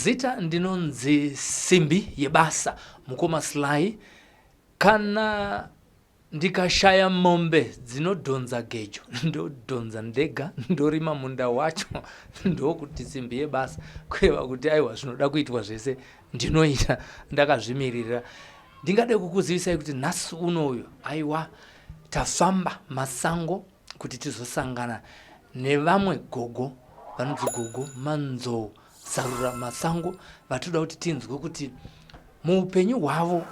Zita ndinonzi Simbi Yebasa, mukoma Sly. Kana ndikashaya mombe dzinodhonza gejo, ndodhonza ndega, ndorima munda wacho, ndokuti Simbi Yebasa, kureva kuti aiwa, zvinoda kuitwa zvese ndinoita ndakazvimirira. Ndingade kukuzivisai kuti nhasi uno uyu, aiwa, tafamba masango kuti tizosangana nevamwe gogo vanonzi Gogo Manzou Sarura Masango, vatoda kuti tinzwe kuti muupenyu hwavo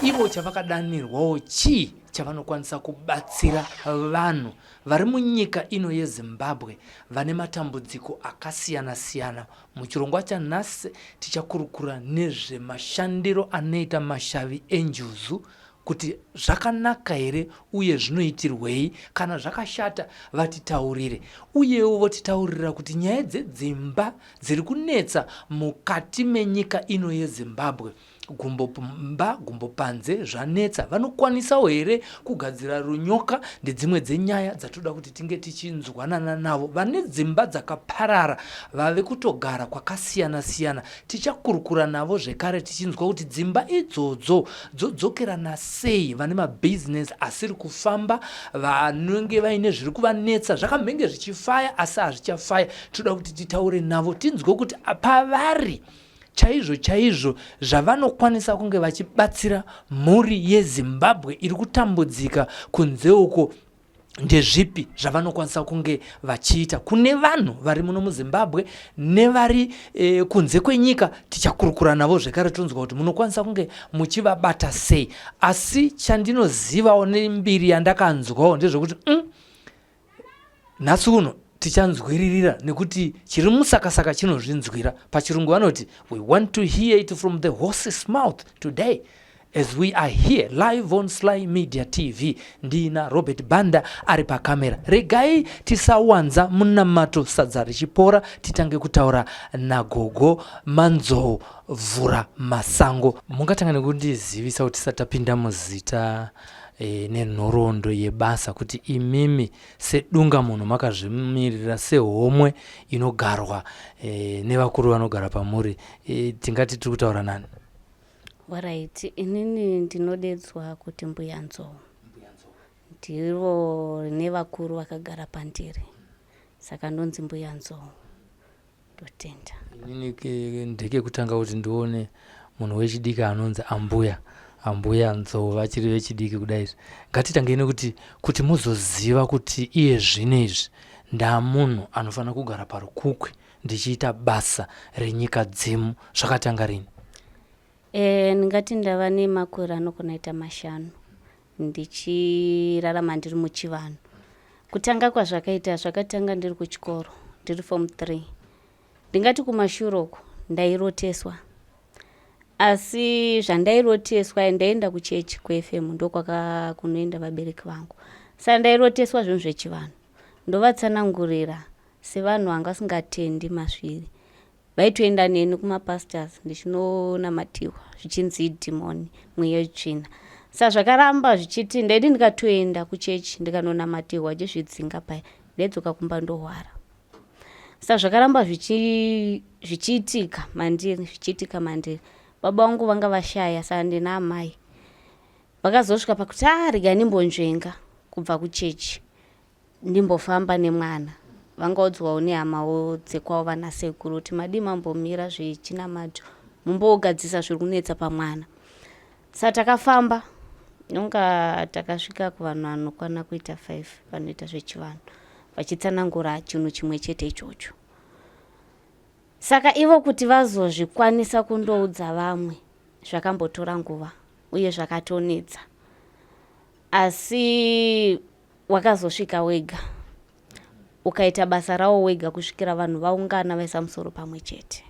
ivo chavakadanirwawo chii chavanokwanisa kubatsira vanhu vari munyika ino yeZimbabwe vane matambudziko akasiyana-siyana. Muchirongwa chanhasi tichakurukura nezvemashandiro anoita mashavi enjuzu, kuti zvakanaka here uye zvinoitirwei, kana zvakashata vatitaurire, uyewo votitaurira kuti nyaya dzedzimba dziri kunetsa mukati menyika ino yeZimbabwe, gumbo mumba gumbo panze zvanetsa, vanokwanisawo here kugadzira runyoka? Ndedzimwe dzenyaya dzatoda kuti tinge tichinzwanana navo vane dzimba dzakaparara, vave kutogara kwakasiyana siyana. Tichakurukura navo zvekare tichinzwa kuti dzimba idzodzo dzodzokerana sei, vane mabhizinesi asiri kufamba, vanenge vaine zviri kuvanetsa, zvakamhenge zvichifaya asi hazvichafaya. Tinoda kuti titaure navo tinzwe kuti pavari chaizvo chaizvo zvavanokwanisa kunge vachibatsira mhuri yeZimbabwe iri kutambudzika kunze uko, ndezvipi zvavanokwanisa kunge vachiita kune vanhu vari muno muZimbabwe nevari kunze kwenyika. Tichakurukura navo zvekare tonzwa kuti munokwanisa kunge muchivabata sei. Asi chandinozivawo nembiri yandakanzwawo ndezvekuti nhasi uno tichanzwiririra, nekuti chiri musakasaka chinozvinzwira. Pachirungu vanoti we want to hear it from the horse's mouth today, as we are here live on Sly Media TV. Ndina Robert Banda ari pakamera. Regai tisawanza munamato, sadza richipora, titange kutaura naGogo Manzou Vhura Masango. Mungatanga nekundizivisa kuti tisati tapinda muzita nenhoroondo yebasa, kuti imimi sedunga munhu makazvimirira sehomwe inogarwa nevakuru vanogara pamuri, tingati tiri kutaura nani? Alright, inini ndinodedzwa kuti Mbuya Nzou. Ndiro rine vakuru vakagara pandiri, saka ndonzi Mbuya Nzou. Ndotenda. Inini ndekekutanga kuti ndione munhu wechidiki anonzi ambuya Nzou vachiri vechidiki kudai izvi. Ngatitangei nekuti kuti muzoziva kuti iye zvino izvi ndamunhu anofanira kugara parukukwe ndichiita basa renyika dzimu, zvakatanga rini? Ndingati ndava nemakore anokwana kuita 5 ndichirarama ndiri muchivanhu. Kutanga kwazvakaita, zvakatanga ndiri kuchikoro, ndiri form 3. Ndingati kumashure uku ndairoteswa, asi zvandairoteswa, ndaienda kuchechi kuFM, ndokwaka kunoenda vabereki vangu, saka ndairoteswa zvinhu zvechivanhu, ndovatsanangurira. Sevanhu vanga vasingatendi mazviri, vaitoenda neni kumapastors ndichinonamatiwa, zvichinzi idhimoni, mweya yetsvina. Saka zvakaramba zvichiti ndaiti ndikatoenda kuchechi ndikanonamatirwa achizvidzinga paya, ndaidzoka kumba ndohwara. Saka zvakaramba zvichiitika mandiri, zvichiitika mandiri. Baba vangu vanga vashaya, saka ndina amai. Vakazosvika pakuti a rega ndimbonzvenga kubva kuchechi, ndimbofamba nemwana. Vangaudzwawo nehamawo dzekwavo vana sekuru kuti madii mambomira zvechinamato, mumbogadzisa zviri kunetsa pamwana. Saka takafamba, nonga takasvika kuvanhu vanokwana kuita 5 vanoita zvechivanhu, vachitsanangura chinhu chimwe chete ichocho. Saka ivo kuti vazozvikwanisa kundoudza vamwe zvakambotora nguva uye zvakatonetsa, asi wakazosvika wega ukaita basa rawo wega kusvikira vanhu vaungana vaisa musoro pamwe chete.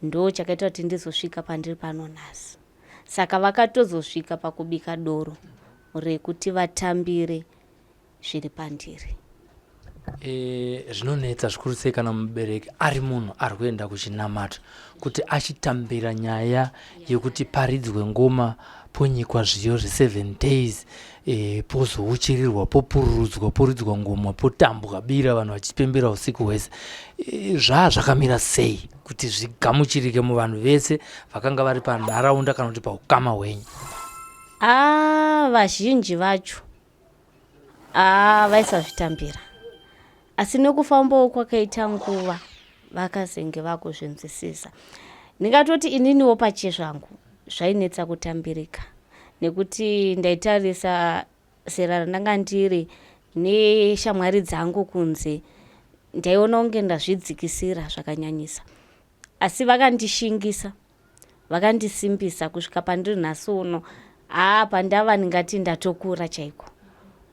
Ndo chakaita kuti ndizosvika pandiri pano nhasi. Saka vakatozosvika pakubika doro rekuti vatambire zviri pandiri. Zvinonetsa zvikuru sei kana mubereki ari munhu ari kuenda kuchinamato kuti achitambira nyaya yekuti paridzwe ngoma. Ponyikwa zviyo zveseven days e, pozouchirirwa popururudzwa poridzwa ngoma potambwa bira vanhu vachipembera usiku hwese e, zvaa zvakamira sei kuti zvigamuchirike muvanhu vese vakanga vari panharaunda kana kuti paukama hwenyu ah, vazhinji vacho ah, vaisazvitambira asi nekufambawo kwakaita nguva vakazenge vakuzvinzwisisa ndingatoti ininiwo pachezvangu zvainetsa kutambirika nekuti ndaitarisa zera randanga ndiri neshamwari dzangu kunze ndaiona kunge ndazvidzikisira zvakanyanyisa asi vakandishingisa vakandisimbisa kusvika pandiri nhasi uno haa pandava ndingati ndatokura chaiko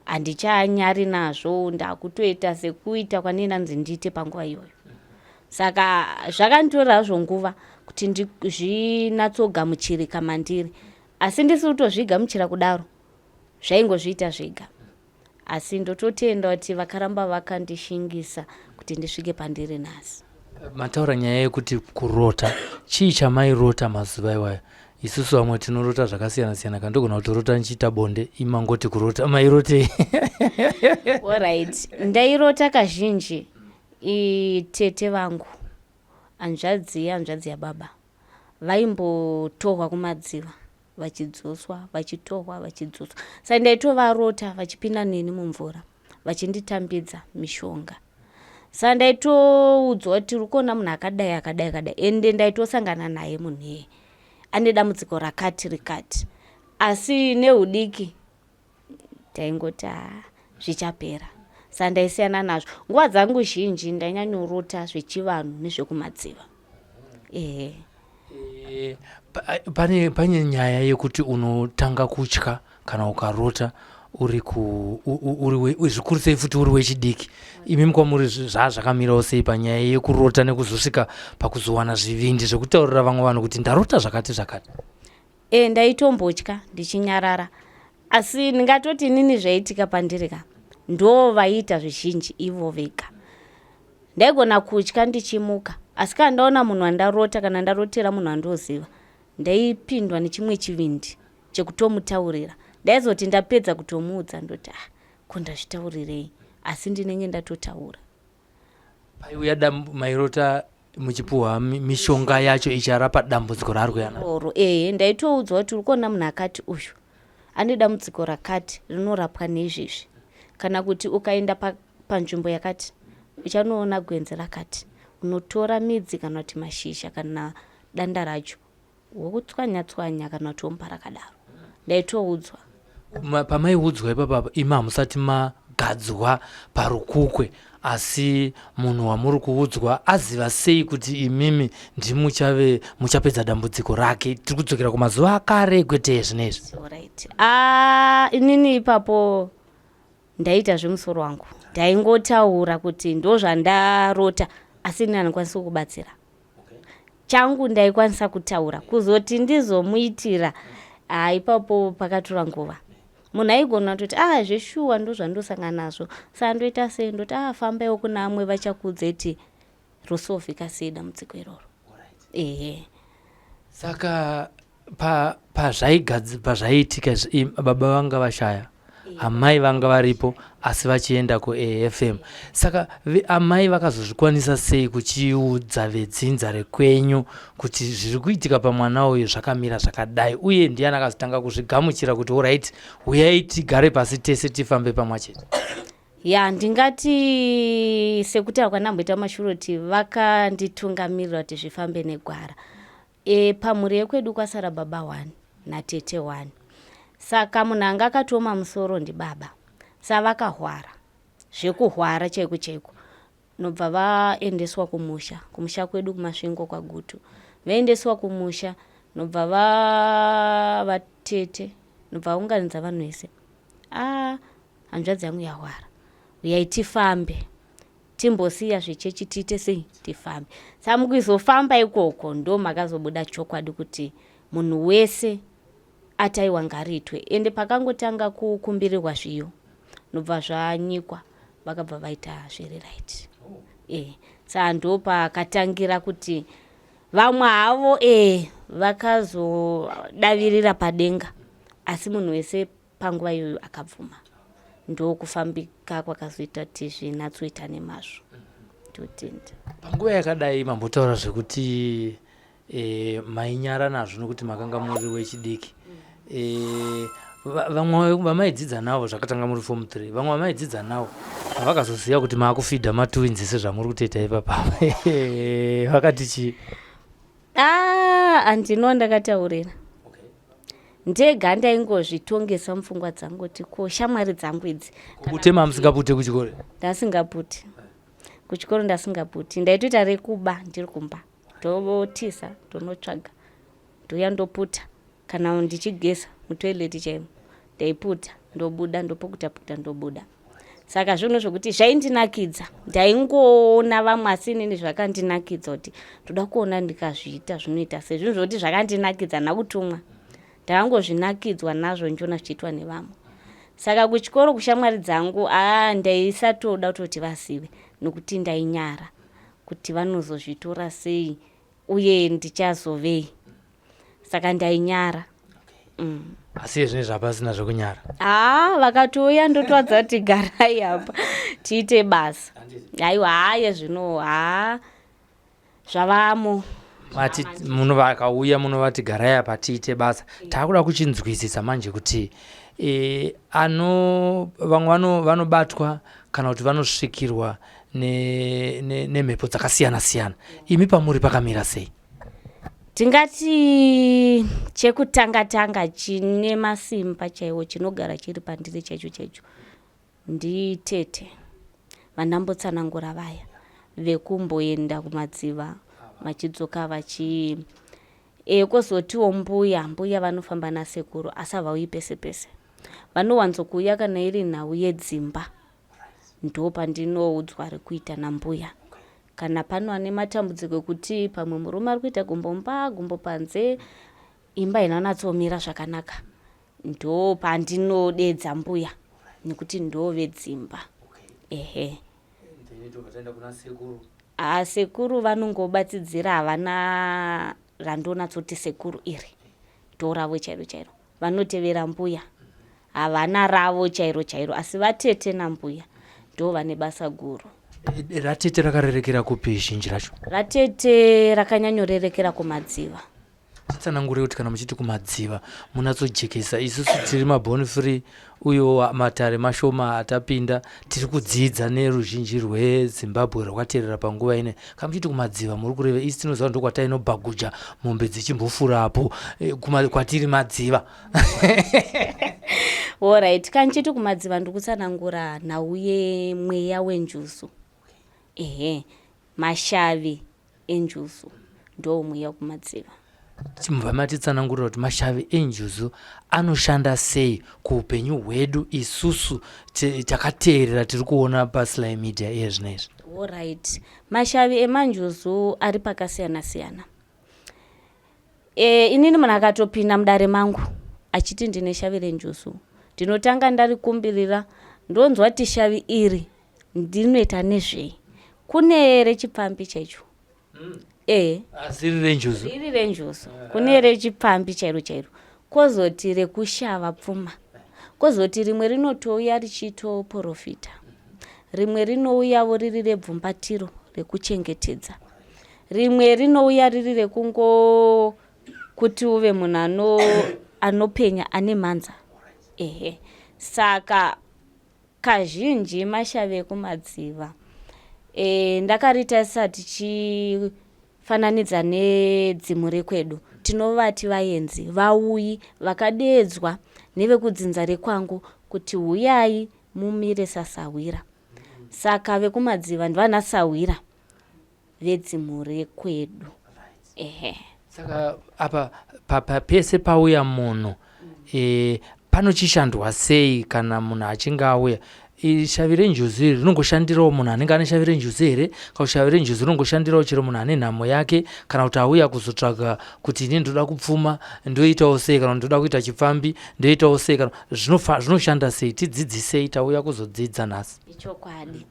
handichanyari nazvo ndakutoita sekuita kwanei ndanzi ndiite panguva iyoyo saka zvakanditorera hazvo nguva kuti zvinatsogamuchirika mandiri asi ndisiri kutozvigamuchira kudaro zvaingozviita zvega asi ndototenda kuti vakaramba vakandishingisa kuti ndisvike pandiri nhasi mataura nyaya yekuti kurota chii chamairota mazuva iwayo isusu vamwe tinorota zvakasiyana siyana kana ndogona kutorota ndichiita bonde imangoti kurota mairotei orit ndairota kazhinji tete vangu hanzvadzi yehanzvadzi yababa vaimbotorwa kumadziva vachidzoswa vachitohwa vachidzoswa saka ndaitovarota vachipinda neni mumvura vachinditambidza mishonga saka ndaitoudzwa kuti uri kuona munhu akadai akadai akadai ende ndaitosangana naye munhu iyeye ane dambudziko rakati rikati asi neudiki taingoti haa zvichapera saka ndaisiyana nazvo nguva dzangu zhinji ndainyanyorota zvechivanhu nezvekumadziva ehe eh, pane pane nyaya yekuti unotanga kutya kana ukarota uri ku uri zvikuru sei futi uri wechidiki imi kwamuri zvaa zvakamirawo sei panyaya yekurota nekuzosvika pakuzowana zvivindi zvekutaurira vamwe vanhu kuti ndarota zvakati zvakati E, ndaitombotya ndichinyarara asi ndingatoti inini zvaiitika pandiri ka ndo vaiita zvizhinji ivo vega ndaigona kutya ndichimuka asi kana ndaona munhu andarota kana ndarotera munhu andoziva ndaipindwa nechimwe chivindi chekutomutaurira ndaizoti ndapedza kutomuudza ndoti ah ko ndazvitaurirei asi ndinenge ndatotaura Paiuya mairota muchipuhwa mishonga yacho icharapa dambudziko raari kuuya naro. Ehe, ndaitoudzwa kuti uri kuona munhu akati uyu ane dambudziko rakati rinorapwa neizvizvi kana kuti ukaenda panzvimbo yakati uchanoona gwenzi rakati unotora midzi kana kuti mashizha kana danda racho wokutswanya tswanya kana kuti womupa rakadaro ndaitoudzwa pamaiudzwa ipapapa imi hamusati magadzwa parukukwe asi munhu wamuri kuudzwa aziva sei kuti imimi ndimuchave muchapedza dambudziko rake tiri kudzokera kumazuva akare kwete ezvinezvi right. ah, inini ipapo ndaita zvemusoro wangu ndaingotaura kuti ndozvandarota asi ini andikwanisi kukubatsira changu ndaikwanisa kutaura kuzoti ndizomuitira haa ipapo pakatora nguva munhu aigona kutoti ah zveshuwa ndozvandosangana nazvo saa ndoita sei ndoti ah fambaiwo kuna amwe vachakuudzeti rosovhika sei dambudziko iroro ehe saka pazvaiitika baba vanga vashaya amai vanga varipo asi vachienda kuafm saka amai vakazozvikwanisa sei kuchiudza vedzinza rekwenyu kuti zviri kuitika pamwana uyu zvakamira zvakadai uye ndiani akazotanga kuzvigamuchira kuti orit huyai tigare pasi tese tifambe pamwe chete ya ndingati sekutaura kwandamboita mashure kuti vakanditungamirira kuti zvifambe negwara E, pamhuri yekwedu kwasara baba one natete one saka munhu anga akatooma musoro ndibaba sa vakahwara zvekuhwara chaiko chaiko nobva vaendeswa kumusha kumusha kwedu kumasvingo kwagutu vaendeswa kumusha nobva va vatete nobva vaunganidza vanhu vese a hanzvadzi yangu yahwara uyai tifambe timbosiya zvechechi tiite sei tifambe sa mukuzofamba ikoko ndo makazobuda chokwadi kuti munhu wese ataiwa ngariitwe ende pakangotanga kukumbirirwa zviyo nobva zvanyikwa vakabva vaita zviri right e saa ndo pakatangira kuti vamwe havo e vakazodavirira padenga Asi munhu wese panguva iyoyo akabvuma. Ndokufambika kwakazoita kuti zvinatsoita nemazvo. Ndotenda. Panguva yakadai mambotaura zvekuti e, mainyara nazvo nokuti makanga muri wechidiki e, vamwe vamaidzidza navo zvakatanga muri form 3 vamwe vamaidzidza navo pavakazoziva kuti maakufidha matwins sezvamuri kutoita ipapa vakati chii? Ah, handino ndakataurira ndega ndaingozvitongesa mupfungwa dzangu kuti ko shamwari dzangu idzi. Kubute mamusingabute kuchikoro? Ndasingabuti kuchikoro, ndasingabuti. Ndaitoita rekuba ndiri kumba, ndotisa, ndonotsvaga, ndouya ndoputa. Kana ndichigeza mutoilet chaimo ndaiputa, ndobuda, ndopukuta pukuta, ndobuda. Saka zvinhu zvokuti zvaindinakidza, ndaingoona vamwe, asi inini zvakandinakidza kuti ndoda kuona ndikazviita zvinoita sei. Zvinhu zvokuti zvakandinakidza nakutumwa, ndakangozvinakidzwa nazvo ndichiona zvichiitwa nevamwe. Saka kuchikoro, kushamwari dzangu, aa ndaisatoda kutoti vazive nokuti ndainyara kuti vanozozvitora sei uye ndichazovei. Saka ndainyara. Asi izvino zvapasina zvekunyara. Haa, vakatouya ndotwadza kuti garai apa tiite basa. Aiwa, haye zvino haa zvavamo. Mati vakauya munovati garai apa tiite basa. Taakuda kuchinzwisisa manje kuti e, ano vamwe vanobatwa kana kuti vanosvikirwa nemhepo ne, ne dzakasiyana siyana. Imi pamuri pakamira sei? Tingati chekutanga tanga chine masimba chaiwo chinogara chiri pandiri chaicho chaicho nditete vandambotsanangura vaya vekumboenda kumadziva vachidzoka vachi e, kwozotiwo mbuya. Mbuya vanofamba nasekuru asi havauyi pese pese. Vanowanzokuuya kana iri nhau yedzimba, ndo pandinoudzwa rekuita nambuya. Kana pano ane matambudziko ekuti pamwe murume ari kuita gumbo mumba gumbo panze, imba inanatsomira zvakanaka, ndo pandinodedza mbuya nekuti ndo vedzimba. Ehe, haa, sekuru vanongobatsidzira, havana randonatsoti sekuru iri ndo ravo chairo chairo. Vanotevera mbuya, havana ravo chairo chairo, asi vatete nambuya ndo vane basa guru. Ratete rakarerekera kupi zhinji racho? Ratete rakanyanyorerekera kumadziva. Titsanangure kuti kana muchiti kumadziva munatsojekesa isusu tiri mabon free uyo matare mashoma atapinda, tiri kudzidza neruzhinji rweZimbabwe rwakateerera panguva ine. Kana muchiti kumadziva muri kureve isi tinoziva ndokwatainobhaguja mombe dzichimbofurapo kwatiri madziva. Alright, kana ndichiti kumadziva ndikutsanangura nhau yemweya wenjuzu. Ehe, mashavi enjuzu ndo mweya wekumadziva. Chimubva matitsanangurira kuti mashavi enjuzu anoshanda sei kuupenyu hwedu isusu takateerera tiri kuona paSly Media iye zvino izvi. Alright, mashavi emanjuzu ari pakasiyana siyana. E, inini munhu akatopinda mudare mangu achiti ndine shavi renjuzu, ndinotanga ndarikumbirira, ndonzwa kuti shavi iri ndinoita nezvei. Kune rechipfambi chaicho. E. Asi riri renjuzu? Riri renjuzu. Kune rechipfambi chairo chairo, kwozoti rekushava pfuma, kwozoti rimwe rinotouya richitoprofita, rimwe rinouyavo riri rebvumbatiro rekuchengetedza, rimwe rinouya riri rekungo kuti uve munhu anopenya ane mhanza. Ehe, saka kazhinji mashavi ekumadziva e, ndakaritarisa tichifananidza nedzimu rekwedu, tinovati vaenzi, vauyi vakadeedzwa nevekudzinza rekwangu kuti huyai mumire sasahwira. Saka vekumadziva ndivana sahwira vedzimu rekwedu. Ehe. Saka apa pese pauya munhu e, panochishandwa sei kana munhu achinge auya? Shavi renjuzu iri rinongoshandirawo munhu anenge ane shavi renjuzu here, kana shavi renjuzu rinongoshandirawo chero munhu ane nhamo yake, kana kuti auya kuzotsvaga kuti ini ndoda kupfuma ndoitawo sei, kana ndoda kuita chipfambi ndoitawo sei, kana zvinoshanda sei? Tidzidzisei, tauya kuzodzidza nhasi. Ichokwadi.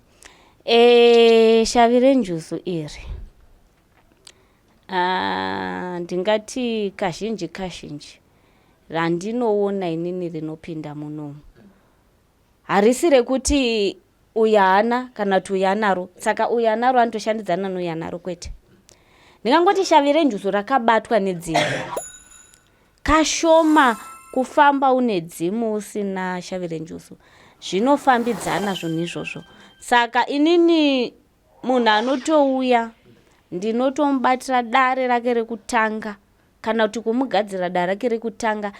E, shavi renjuzu iri, ah, ndingati kazhinji kazhinji Randinoona inini rinopinda munomu harisi rekuti uyu haana kana kuti uyu anaro, saka uyu anaro anotoshandidzana nouyu anaro, kwete. Ndingangoti shavi renjuzu rakabatwa nedzimu. Kashoma kufamba une dzimu usina shavi renjuzu, zvinofambidzana zvinhu izvozvo. Saka inini munhu anotouya ndinotomubatira dare rake rekutanga kana kuti kumugadzira dare rake rekutanga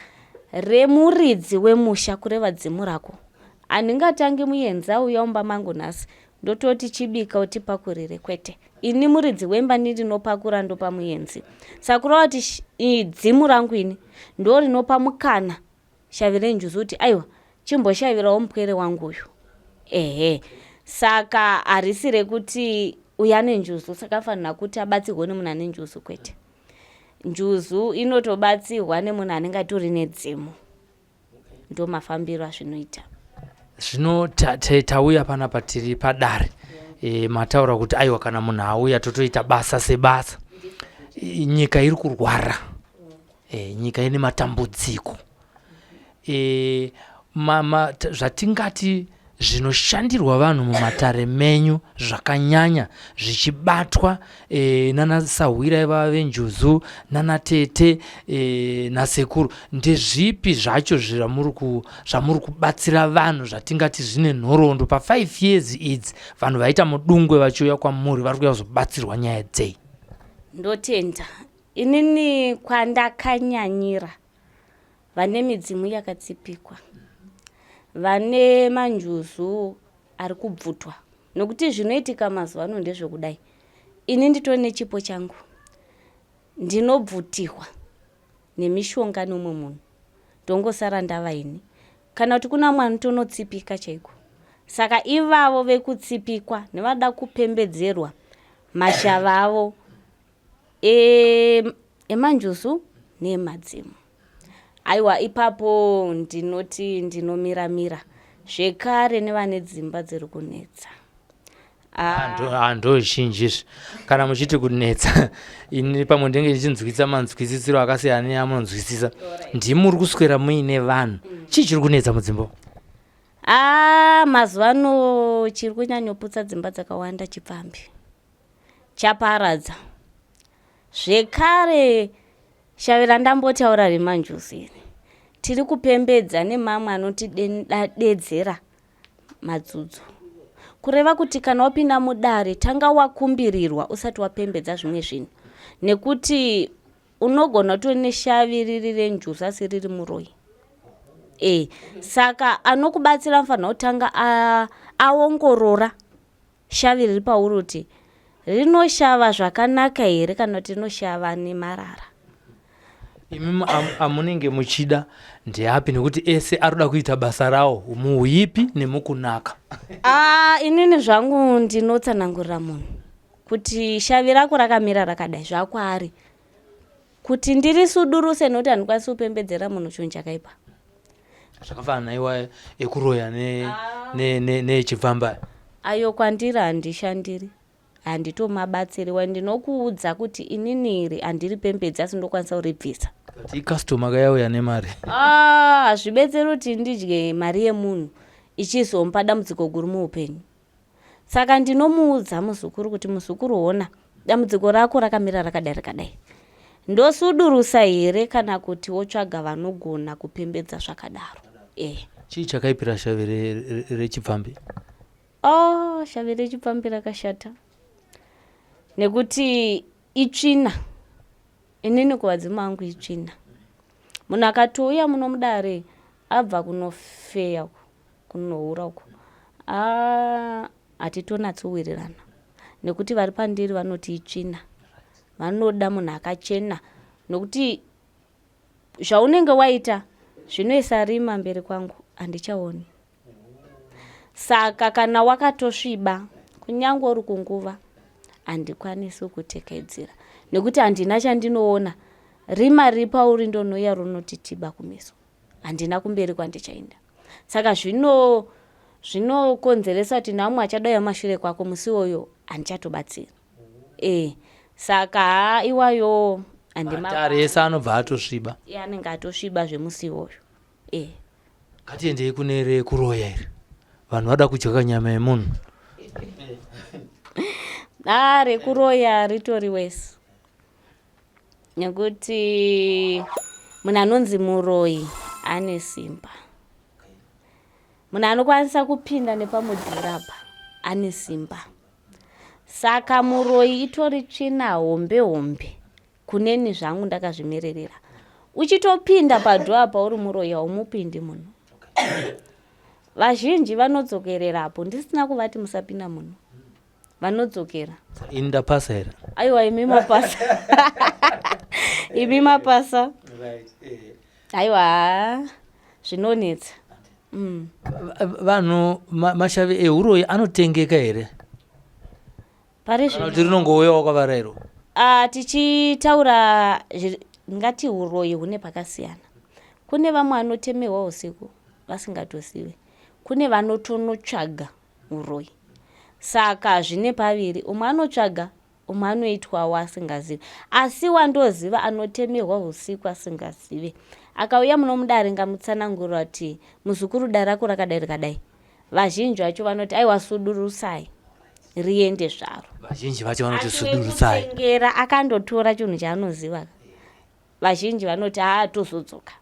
remuridzi wemusha, kureva dzimu rako. Handingatangi muyenzi auya mumba mangu nhasi ndototi chibika utipakurire, kwete. Ini muridzi wemba ndi ndinopakura ndopa muyenzi. Saka kureva kuti dzimu rangu ini ndo rinopa mukana shavi renjuzu kuti aiwa chimboshavirawo mupwere wangu uyu. Ehe, saka harisi rekuti uyu ane njuzu saka afanira kuti abatsirwe nemunhu ane njuzu, kwete. Njuzu inotobatsirwa nemunhu anenge atori nedzimu. Ndo mafambiro azvinoita. Zvino tauya panapa tiri padare, mataura kuti aiwa kana munhu auya totoita basa sebasa. Nyika iri kurwara, nyika ine matambudziko. Zvatingati zvinoshandirwa vanhu mumatare menyu zvakanyanya zvichibatwa nanasahwira ivava venjuzu nanatete nasekuru, ndezvipi zvacho zvamuri kubatsira vanhu zvatingati zvine nhoroondo pa5 years idzi? Vanhu vaita mudungwe vachiuya kwamuri vari kuuya kuzobatsirwa nyaya dzei? Ndotenda. Inini kwandakanyanyira vane midzimu yakatsipikwa, vane manjuzu ari kubvutwa, nokuti zvinoitika mazuva ano ndezvekudai. Ini nditori nechipo changu, ndinobvutihwa nemishonga neumwe munhu, ndongosara ndava ini, kana kuti kuna mwe anotonotsipika chaiko. Saka ivavo vekutsipikwa nevada kupembedzerwa mashava avo emanjuzu neemadzimu, aiwa, ipapo ndinoti ndinomiramira zvekare nevane dzimba dziri kunetsa. Ndo zhinji izvi. Kana muchiti kunetsa, ini pamwe ndinenge ndichinzwisa manzwisisiro akasiyana neamunonzwisisa. Ndimuri kuswera muine vanhu, chii chiri kunetsa mudzimba? Ah, mazuva ano chiri kunyanyoputsa dzimba dzakawanda chipfambi chaparadza zvekare. Shavi randambotaura remanjuzu iri tiri kupembedza nemamwe anotidedzera madzudzo, kureva kuti kana wapinda mudare tanga wakumbirirwa usati wapembedza zvimwe zvinhu, nekuti unogona kutori neshavi riri renjuzu asi riri muroyi. Saka anokubatsira anofanira kutanga aongorora shavi riri pauri kuti rinoshava zvakanaka here kana kuti rinoshava nemarara. Imi amunenge muchida ndeapi, nekuti ese arikuda kuita basa rawo muuipi nemukunaka? Ah, inini zvangu ndinotsanangurira munhu kuti shavi rako rakamira rakadai, zvakwaari kuti ndirisuduruse, nekuti handikwanisi kupembedzera munhu chinhu chakaipa. Zvakafanana naiwa ekuroya neechipfamba? Ayo kwandiri handishandiri, handitomabatsiri. Wa ndinokuudza kuti inini iri handiripembedzi, asi ndokwanisa kuribvisa. But icustomer kayauya nemari. Ah, hazvibetseri kuti ndidye mari yemunhu ichizomupa dambudziko guru muupenyu. Saka ndinomuudza muzukuru kuti muzukuru, hona dambudziko rako rakamira rakadai rakadai, ndosudurusa here kana kuti wotsvaga vanogona kupembedza zvakadaro. Chii chakaipira shavi rechipfambi? Oh, shavi rechipfambi rakashata nekuti itsvina. Inini kuvadzimu angu itsvina. Munhu akatouya muno mudare abva kunofeya uko, kunohura uko, hatitonatsowirirana nekuti vari pandiri vanoti itsvina. Vanoda munhu akachena, nokuti zvaunenge waita zvinoisa rima mberi kwangu, handichaoni. Saka kana wakatosviba, kunyange uri kunguva, handikwanisi kutekaidzira nekuti handina chandinoona. Rima riri pauri ndonouya runotitiba kumeso, handina kumberi kwandichaenda. Saka zvinokonzeresa kuti naumwe achadaiwa mashure kwako musi iwoyo handichatobatsira. Saka haa, iwayo Matare ese anobva atosviba. Iye anenge atosviba zvemusi iwoyo. Eh. Ngatiendei kune rekuroya iri. Vanhu vada kudya kanyama yemunhu. Ah, rekuroya ritori wese. Nekuti munhu anonzi muroyi ane simba. Munhu anokwanisa kupinda nepamudhuri apa ane simba. Saka muroyi itori tsvina hombe hombe kuneni zvangu ndakazvimiririra. Uchitopinda padho apa uri muroyi haumupindi munhu. Vazhinji vanodzokererapo ndisina kuvati musapinda munhu. Vanodzokera. Ini ndapasa here? Aiwa imi mapasa. Imi mapasa. Right. Eh. Aiwa zvinonetsa. Vanhu mashavi ehuroyi anotengeka here? Pari Kana kuti rinongouya wakavarairwa? Ah, tichitaura ngati huroyi hune pakasiyana. Kune vamwe vanotemerwa usiku vasingatozive. Kune vanotonotsvaga huroyi. Saka zvine paviri, umwe anotsvaga umwe anoitwawo asingazive. Asi wandoziva anotemerwa usiku asingazive. Akauya muno mudare ngamutsanangurira kuti muzukuru dare rako rakadai rikadai. Vazhinji vacho vanoti aiwa sudurusai riende zvaro. Vazhinji vacho vanoti sudurusai. Kutengera akandotora chinhu chaanoziva. Vazhinji vanoti haa tozodzoka.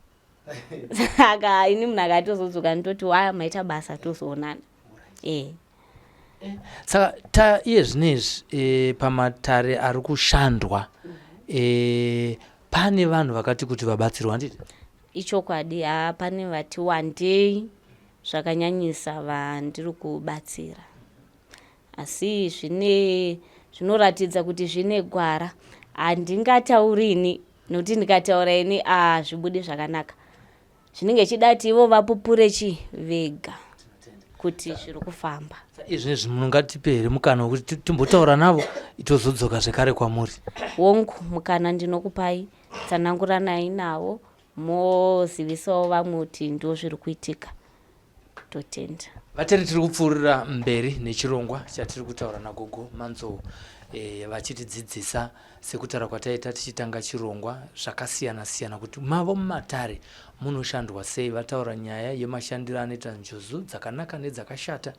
Saka ini munhu akatozodzoka ndototi waya maita basa tozoonana. Eh. Saka ta iye zvinezvi e, pamatare ari kushandwa e, pane vanhu vakati kuti vabatsirwa handiti? Ichokwadi haa pane vati wandei zvakanyanyisa vandiri kubatsira asi zvine zvinoratidza kuti zvine gwara handingatauri ini nokuti ndikataura ini hazvibudi zvakanaka zvinenge zvichida kuti ivo vapupure chi vega kuti zviri kufamba. Izvezvi mungatipe here mukana wekuti timbotaura navo tozodzoka zvekare kwamuri? Hongu, mukana ndinokupai, tsananguranai navo mozivisawo vamwe kuti ndozviri kuitika. Totenda. Vateri tiri kupfuurira mberi nechirongwa chatiri kutaura nagogo Manzou e, vachitidzidzisa sekutaura kwataita tichitanga chirongwa zvakasiyana siyana kuti mavo mumatare munoshandwa sei. Vataura nyaya yemashandiro anoita njuzu dzakanaka nedzakashata.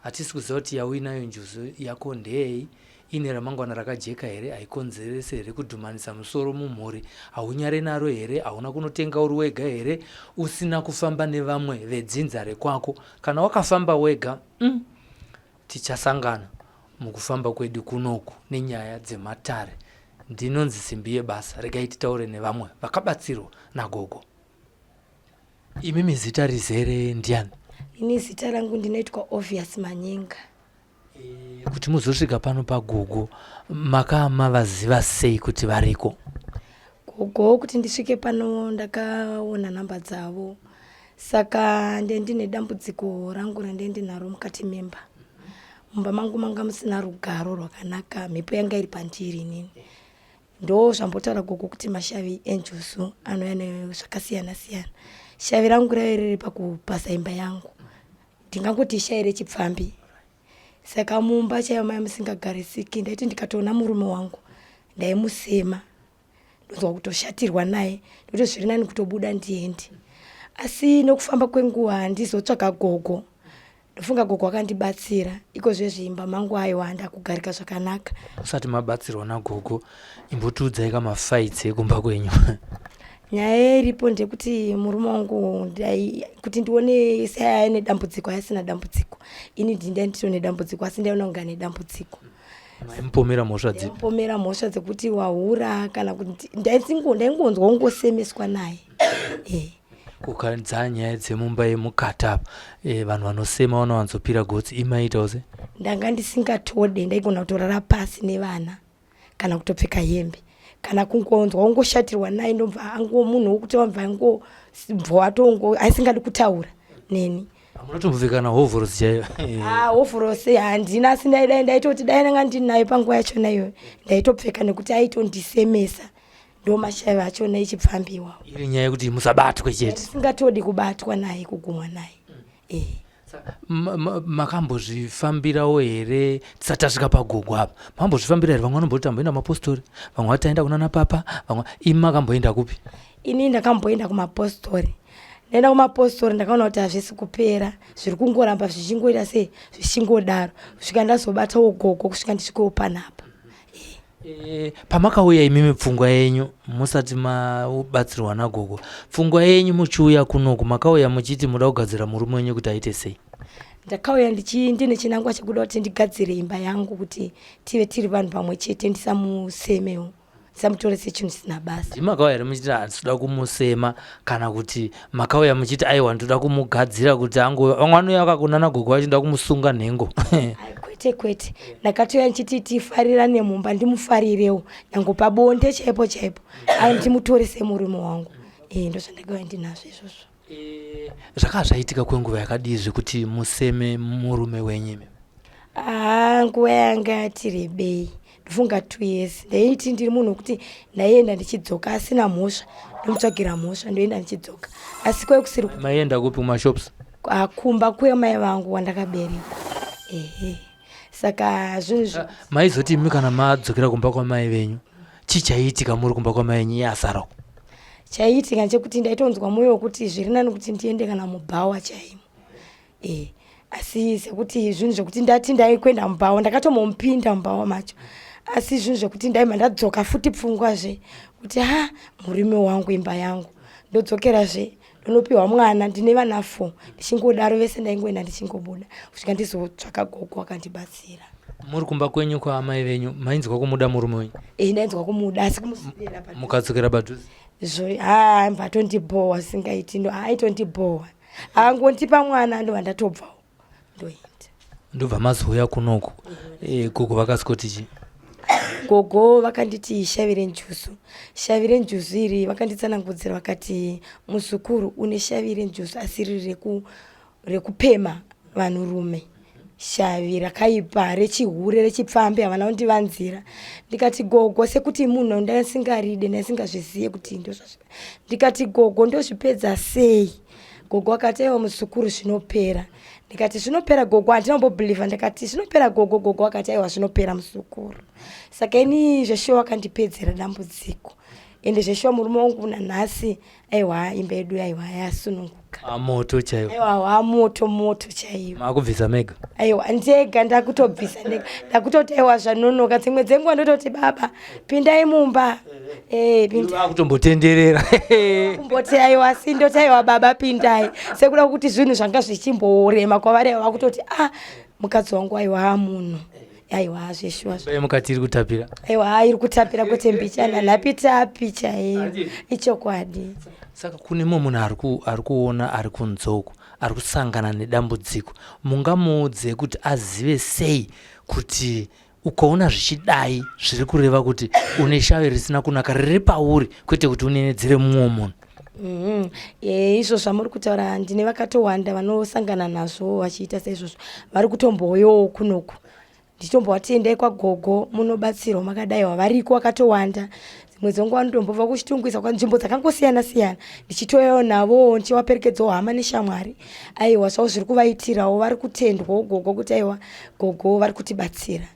Hatisi kuziva kuti yauinayo njuzu yako ndeyei, ine ramangwana rakajeka here, haikonzerese here kudhumanisa musoro mumhuri, haunyare naro here, hauna kunotenga uri wega here, usina kufamba nevamwe vedzinza rekwako. Kana wakafamba wega mm, tichasangana mukufamba kwedu kunoku nenyaya dzematare. Ndinonzi Simbi yebasa, regai titaure nevamwe vakabatsirwa nagogo. Imimi zita rizere ndiani? Ini zita rangu ndinoitwa Obvious Manyenga. E, kuti muzosvika pano pagogo makaa mavaziva sei kuti variko? Gogo kuti ndisvike pano ndakaona nhamba dzavo saka nde ndine dambudziko rangu rande ndinaro mukati memba. Mumba mangu manga musina rugaro rwakanaka, mhepo yanga iri pandiri inini. Ndozvambotaura gogo kuti mashavi enjuzu anouya nezvakasiyana siyana. Shavi rangu raive riri pakupasa imba yangu. Ndingangoti ishavi rechipfambi. Saka mumba chaivo maive musingagarisiki ndaiti ndikatoona murume wangu ndaimusema ndonzwa kutoshatirwa naye ndokuti zviri nani kutobuda ndiende. Asi nokufamba kwenguva handizotsvaga gogo Ndofunga gogo akandibatsira iko zvezvi imba mangu aiwa ndakugarika zvakanaka. Musati mabatsirwa nagogo imbotiudzai ka mafights ekumba kwenyu. Nyaya iripo ndekuti murume wangu ndai kuti ndione seaine dambudziko asina dambudziko ini ndinda nditone dambudziko asi ndaiona kunge ane dambudziko. Maimupomera mhosva dzipi? Ndaimupomera mhosva dzekuti wahura kana kuti ndaingonzwa ungosemeswa naye. Eh. Kukadza nyaya dzemumba yemukati apa e, vanhu vanosema vanowanzopira gotsi imaitawo se ndanga ndisingatode ndaigona kutorara pasi nevana kana kutopfeka hembe kana kungonzwa ungoshatirwa naye ndobva ango munhu wokuti wabva angobva watongo asingadi kutaura neni Munotombopfeka kana hovhorosi chaiyo. Ah, hovhorosi handina asi ndaidai ndaitoti dai ndanga ndinayo panguva yachona iyoyo ndaitopfeka nekuti aitondisemesa ndomashaiva achona echipfambi iwawo. Iri nyaya yekuti musabatwe chete. Ndisingatodi kubatwa naye kugumwa naye. Eh. Makambozvifambirawo here tisati tasvika pagogo apa? Makambozvifambira here? Vamwe vanomboti tamboenda kumapostori, vamwe vati taenda kunana papa, vamwe imi makamboenda kupi? Ini ndakamboenda kumapostori. Ndaenda kumapostori ndakaona kuti hazvisi kupera, zviri kungoramba zvichingoita sei, zvichingodaro kusvika ndazobatawo gogo, kusvika ndisvikewo panapa. E, pamakauya imimi pfungwa yenyu musati mabatsirwa nagogo, pfungwa yenyu muchiuya kunoku makauya muchiti muda kugadzira murume wenyu kuti aite sei? Ndakauya ndine chinangwa chekuda kuti ndigadzire imba yangu kuti tive tiri vanhu pamwe chete, ndisamusemewo, ndisamutore sechinhu chisina basa. Ndimi makauya here muchiti handitoda kumusema, kana kuti makauya muchiti aiwa ndoda kumugadzira kuti angu? Vamwe vanouya vakakunana gogo vachida kumusunga nhengo. Ai, kwete kwete, ndakatouya ndichiti tifarirane mumba, ndimufarirewo nyange pabonde chaipo chaipo, ai ndimutore semurume wangu. E, ndozvandakauya ndinazvo izvozvo. E, zvakava zvaitika kwenguva yakadii zvekuti museme murume wenyu imi? Haa, nguva yanga yati rebei, ndofunga 2 years. Ndaiti ndiri munhu wekuti ndaienda ndichidzoka asina mhosva, ndomutsvagira mhosva, ndoenda ndichidzoka, asi kwai kusiri. Maienda kupi, kumashops? Kumba kwemai vangu wandakaberekwa, ehe. Saka zvinhu Maizoti imi kana madzokera kumba kwamai venyu, chii chaiitika muri kumba kwamai venyu iye asara uko? Chaiitika ndechekuti ndaitonzwa mwoyo wekuti zviri nani kuti ndiende kana mubhawa chaimo. E, asi sekuti zvinhu zvekuti ndati ndaikuenda mubhawa, ndakatombomupinda mubhawa macho, asi zvinhu zvekuti ndaima ndadzoka futi pfungwazve kuti ha, murume wangu, imba yangu, ndodzokerazve ndonopiwa mwana, ndine vana 4, ndichingodaro vese ndaingoenda ndichingobuda kusvika ndizotsvaka gogo akandibatsira. Muri kumba kwenyu kwaamai venyu mainzwa kumuda murume wenyu? E, ndainzwa kumuda, asi kumuswedera padhuze. Mukadzokera padhuze? Zvo ha, mbatondibhowa singaiti, ndo aitondibhowa, angondipa mwana ndobva ndatobvawo ndoenda. Ndobva mazouya kunoku. E, gogo vakasvikoti chii? Gogo vakanditi shavi renjuzu, shavi renjuzu iri vakanditsanangudzira, vakati muzukuru une shavi renjuzu asi riri rekupema vanhurume, shavi rakaipa rechihure rechipfambi, havana kundivanzira. Ndikati gogo, sekuti munhu ndasingaride, ndasingazviziye kuti ndozvazvi, ndikati gogo ndozvipedza sei? Gogo akati aiwa muzukuru zvinopera. Ndikati zvinopera gogo? Handina kumbobhilivha. Ndikati zvinopera gogo? Gogo akati aiwa zvinopera muzukuru. Saka ini zveshuwa wakandipedzera dambudziko, ende zveshuwa murume wangu nanhasi aiwa imba yedu aiwa yasununguka. Moto chaiwo? Aiwa, wamoto moto chaiwo. Makubvisa mega? Aiwa, ndega ndakutobvisa ndega, ndakutoti aiwa zvanonoka. Dzimwe dzenguva ndototi baba pindai mumba. Eh, pindai. Akutombotenderera. Kumboti aiwa, asi ndoti aiwa baba pindai, sekuda kuti zvinhu zvanga zvichimborema kwavari, aiwa vakutoti ah, mukadzi wangu aiwa munhu aiwa zveshuwa. Imba mukati iri kutapira? Aiwa, iri kutapira kwete mbichana, nhapitapi chaiyo, ichokwadi. Saka kune mumwe munhu ari kuona ari kunze uku ari kusangana nedambudziko, mungamuudze kuti azive sei kuti ukaona zvichidai zviri kureva kuti une shavi risina kunaka riri pauri, kwete kuti unenedzere mumwe munhu? E, izvo zvamuri kutaura ndine vakatowanda vanosangana nazvo vachiita saizvozvo, vari kutombouyawo kunoku, ndichitombovati endai kwagogo munobatsirwa, makadaiwa, variko vakatowanda. Dzimwe dzenguva vanotombobva kuChitungwiza, kwanzvimbo dzakangosiyana siyana, ndichitoyawo navowo ndichivaperekedzawo hama neshamwari. Aiwa zvavo zviri kuvaitirawo, vari kutendwawo gogo kuti aiwa gogo vari kutibatsira.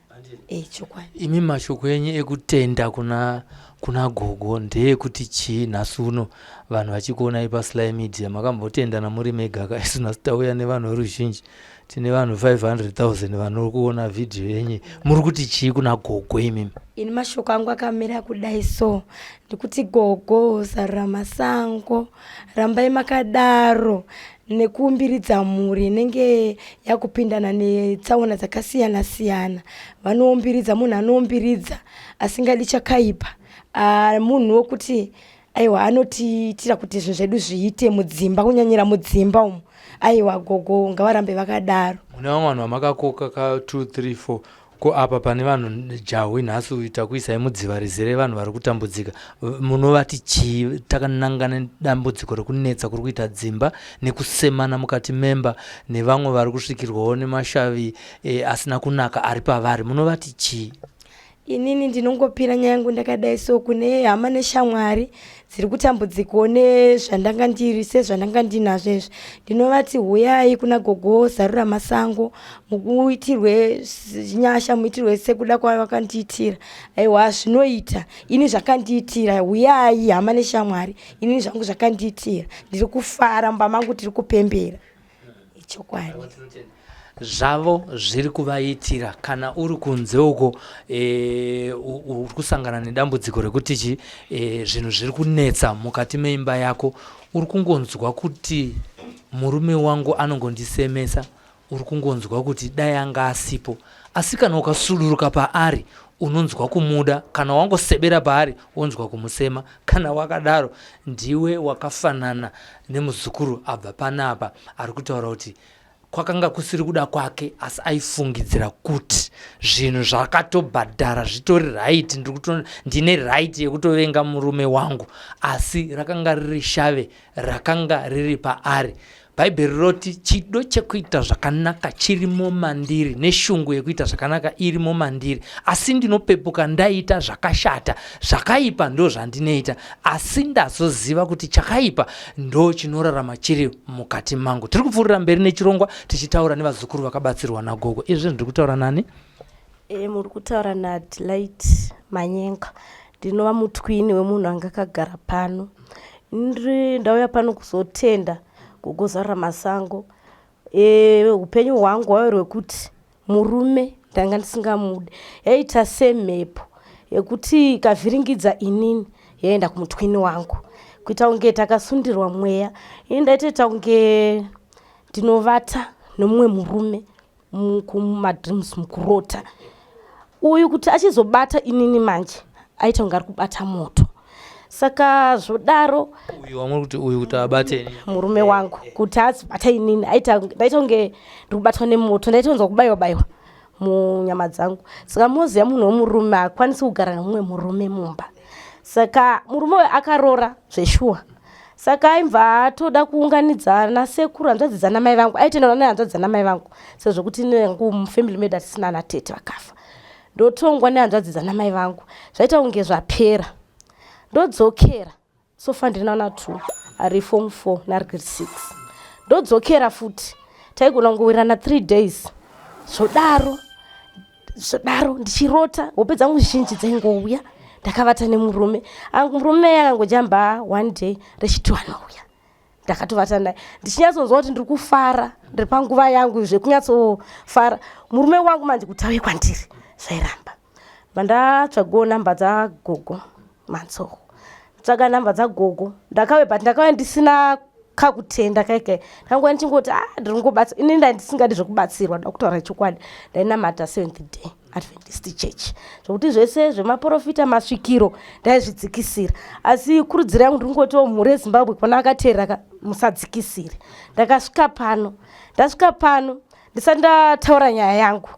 E, chokwadi. Imi mashoko enyu ekutenda kuna gogo ndeyekuti chii nhasi uno vanhu vachikuonai paSly Media? Makambotendana muri mega ka, isu nhasi tauya nevanhu veruzhinji, tine vanhu 500 000 vanori kuona vhidhiyo yenyu. Muri kuti chii kuna gogo imimi? Ini mashoko angu akamira kudai so, ndikuti gogo saruramasango, rambai makadaro nekuumbiridza mhuri inenge yakupindana netsaona dzakasiyana siyana. Vanoumbiridza, munhu anoumbiridza asingadi chakaipa. Ah, munhu wokuti aiwa anotiitira kuti zvinhu zvedu zviite mudzimba, kunyanyira mudzimba umu. Aiwa gogo ngavarambe vakadaro. Mune vamwe vanhu vamakakoka ka 2 3 4 ko, apa pane vanhu jahwi nhasi uyu takuisai mudziva rizere vanhu vari kutambudzika, munovati chii takanangana nedambudziko rekunetsa kuri kuita dzimba nekusemana mukati memba, nevamwe vari kusvikirwawo nemashavi asina kunaka ari pavari, munovati chii? Inini ndinongopira nyaya yangu ndakadai so kune hama neshamwari dziri kutambudzikawo nezvandanga ndiri sezvandanga ndinazvo izvi. Ndinovati huyai kuna gogo Zarura Masango muitirwe nyasha muitirwe sekuda kwavakandiitira. Aiwa zvinoita ini zvakandiitira huyai hama neshamwari inini zvangu zvakandiitira. Ndiri kufara mumba mangu tiri kupembera. Ichokwadi. Zvavo zviri kuvaitira kana uri kunze uko e, uri kusangana nedambudziko rekuti chi e, zvinhu zviri kunetsa mukati meimba yako uri kungonzwa kuti murume wangu anongondisemesa uri kungonzwa kuti dai anga asipo asi kana ukasuduruka paari unonzwa kumuda kana wangosebera paari wonzwa kumusema kana wakadaro ndiwe wakafanana nemuzukuru abva panapa ari kutaura kuti kwakanga kusiri kuda kwake asi aifungidzira kuti zvinhu zvakatobhadhara zvitori right ndine right yekutovenga murume wangu asi rakanga riri shave rakanga riri paari Bhaibheri roti chido chekuita zvakanaka chirimo mandiri neshungu yekuita zvakanaka irimo mandiri, asi ndinopepuka ndaita zvakashata. Zvakaipa ndo zvandinoita, asi ndazoziva kuti chakaipa ndo chinorarama chiri mukati mangu. Tiri kupfuurira mberi nechirongwa tichitaura nevazukuru vakabatsirwa nagogo. Izvi ndiri kutaura nani? E, muri kutaura naDelight Manyenga. Ndinova mutwini wemunhu anga akagara pano. Ndiri ndauya pano kuzotenda gogo Zaruramasango. E, upenyu hwangu hwaive rwekuti murume ndanga ndisingamude. Yaita semhepo yekuti ikavhiringidza inini yaenda kumutwini wangu. Kuita kunge takasundirwa mweya. Ini ndaitoita kunge ndinovata nemumwe murume mumadreams mukurota uyu kuti achizobata inini manje aita kunge ari kubata moto saka zvodaro uyu wamuri kuti uyu kuti abate inini murume wangu kuti azobata inini aita ndaita kunge ndiri kubatwa nemoto ndaitonzwa kubaiwa baiwa munyama dzangu saka moziva munhu wemurume haakwanisi kugara nemumwe murume mumba saka murume uyu akaroora zveshuwa saka aibva atoda kuunganidza nasekuru hanzvadzi dzanamai vangu aitoenda nehanzvadzi dzanamai vangu sezvo kuti nengu mufamily medu atisina ana tete vakafa ndotongwa nehanzvadzi dzanamai vangu zvaita kunge zvapera ndodzokera sofa ndiri nana two ari form four naari grade six ndodzokera futi taigona kungowirirana three days zvodaro zvodaro ndichirota hope dzangu zhinji dzaingouya ndakavata nemurume murume akangojamba one day rechiti anouya ndakatovata naye ndichinyatsonzwa kuti ndiri kufara ndiri panguva yangu zvekunyatsofara murume wangu manje kuti auye kwandiri zvairamba vandatsvagiwo namba dzagogo mansoho tsvaga namba dzagogo ndakauya but ndakauya ndisina kakutenda kaikai ndangova ndichingoti ah ndiri kungobatsira ini ndandisingadi zvekubatsirwa ndoda kutaura chokwadi ndainamata seventh day adventist church zvokuti zvese zvemaprofita masvikiro ndaizvidzikisira asi kurudziro yangu ndiri kungotiwo mhuri yezimbabwe pana akateerera ka musadzikisire ndakasvika pano ndasvika pano ndisati ndataura nyaya yangu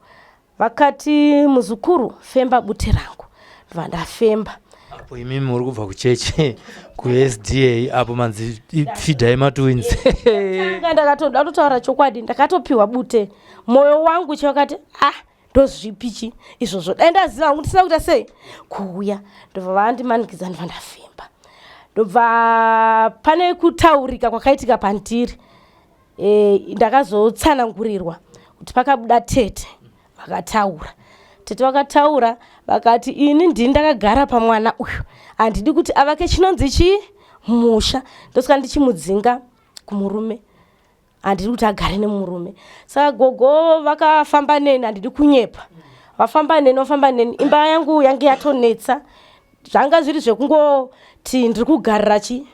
Vakati muzukuru femba bute rangu ndobva ndafemba. Apo imimi muri kubva kuchechi kuSDA apo manzi fidhai matwins. Tanga ndakatoda kutotaura chokwadi ndakatopiwa bute moyo wangu chakati ah ndozvipi chi izvozvo dai ndaziva hangu ndisina kuita sei kuuya ndobva vandimanikidza ndobva ndafemba ndobva pane kutaurika kwakaitika pandiri e, ndakazotsanangurirwa kuti pakabuda tete vakataura tete vakataura vakati ini ndini ndakagara pamwana uyu handidi kuti avake chinonzi chii musha ndosaka ndichimudzinga kumurume handidi kuti agare nemurume saka gogo vakafamba neni handidi kunyepa vafamba neni vafamba neni imba yangu yange yatonetsa zvanga zviri zvekungoti ndiri kugarira chi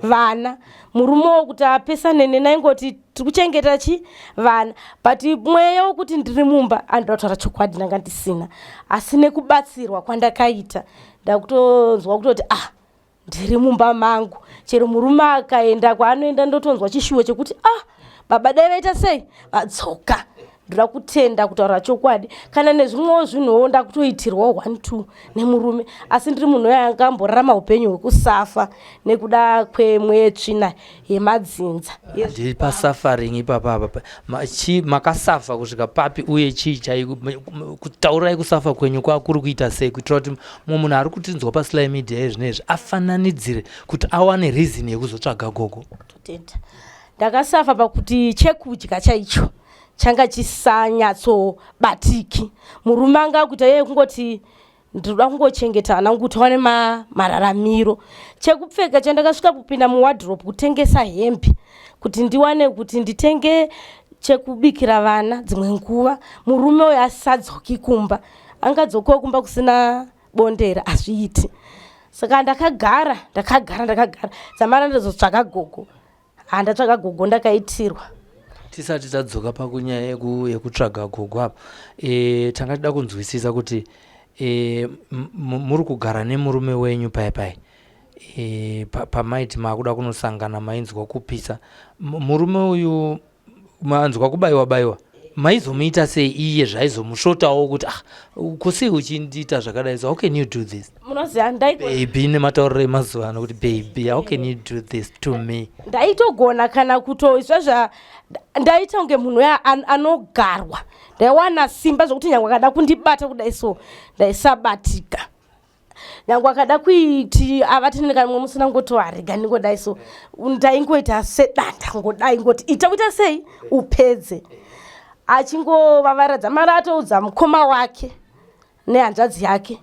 vana murume wokuti apesane neni aingoti tiri kuchengeta chi vana but mweya wokuti ndiri mumba andida kutaura chokwadi ndanga ndisina asi nekubatsirwa kwandakaita ndakutonzwa kutoti ah ndiri mumba mangu chero murume akaenda kwaanoenda ndotonzwa chishuwo chekuti ah baba dai vaita sei vadzoka. Ndoda kutenda kutaura chokwadi kana nezvimwewo zvinhuwo ndakutoitirwawo one two nemurume asi ndiri munhu uyo angamborarama upenyu hwekusafa nekuda kwemweya tsvina yemadzinza. Ndiri pasuffering ipapa apa. Makasafa kusvika papi uye chii chai kutaurai kusafa kwenyu kwakuri kuita sei kuitira kuti mumwe munhu ari kutinzwa pasly media yezvinezvi afananidzire kuti awane reason yekuzotsvaga gogo. Totenda. Ndakasafa pakuti chekudya chaicho changa chisanyatsobatiki. Murume anga akuita iye kungoti ndinoda kungochengeta vana vangu kuti vawane mararamiro. Chekupfeka chandakasvika kupinda muwardrobe kutengesa hembe kuti ndiwane kuti nditenge chekubikira vana dzimwe nguva murume uyo asadzoki kumba angadzokewo kumba kusina bondera hazviiti saka ndakagara ndakagara ndakagara dzamara ndazotsvaga gogo handatsvaga gogo ndakaitirwa tisati tadzoka pakunyaya yekutsvaga gogo apa e, tanga tida kunzwisisa kuti e, muri kugara nemurume wenyu paya paya e, pamaiti makuda kunosangana mainzwa kupisa murume uyu manzwa kubaiwa baiwa maizomuita sei iye zvaizomusvotawo kuti ah kusei uchindiita zvakadai so how can you do this munoziva baby nematauriro emazuva ano kuti baby how can you do this to me ndaitogona kana kuto izvazva ndaita kunge munhu uya anogarwa ndaiwana simba zvekuti nyange akada kundibata kudai so ndaisabatika nyange akada kuiti avatine kana mumwe musina ngoti warega ndingodai so ndaingoita sedanda ngodai ngoti ita kuita sei upedze achingovavaradza mara atoudza mukoma wake nehanzvadzi yake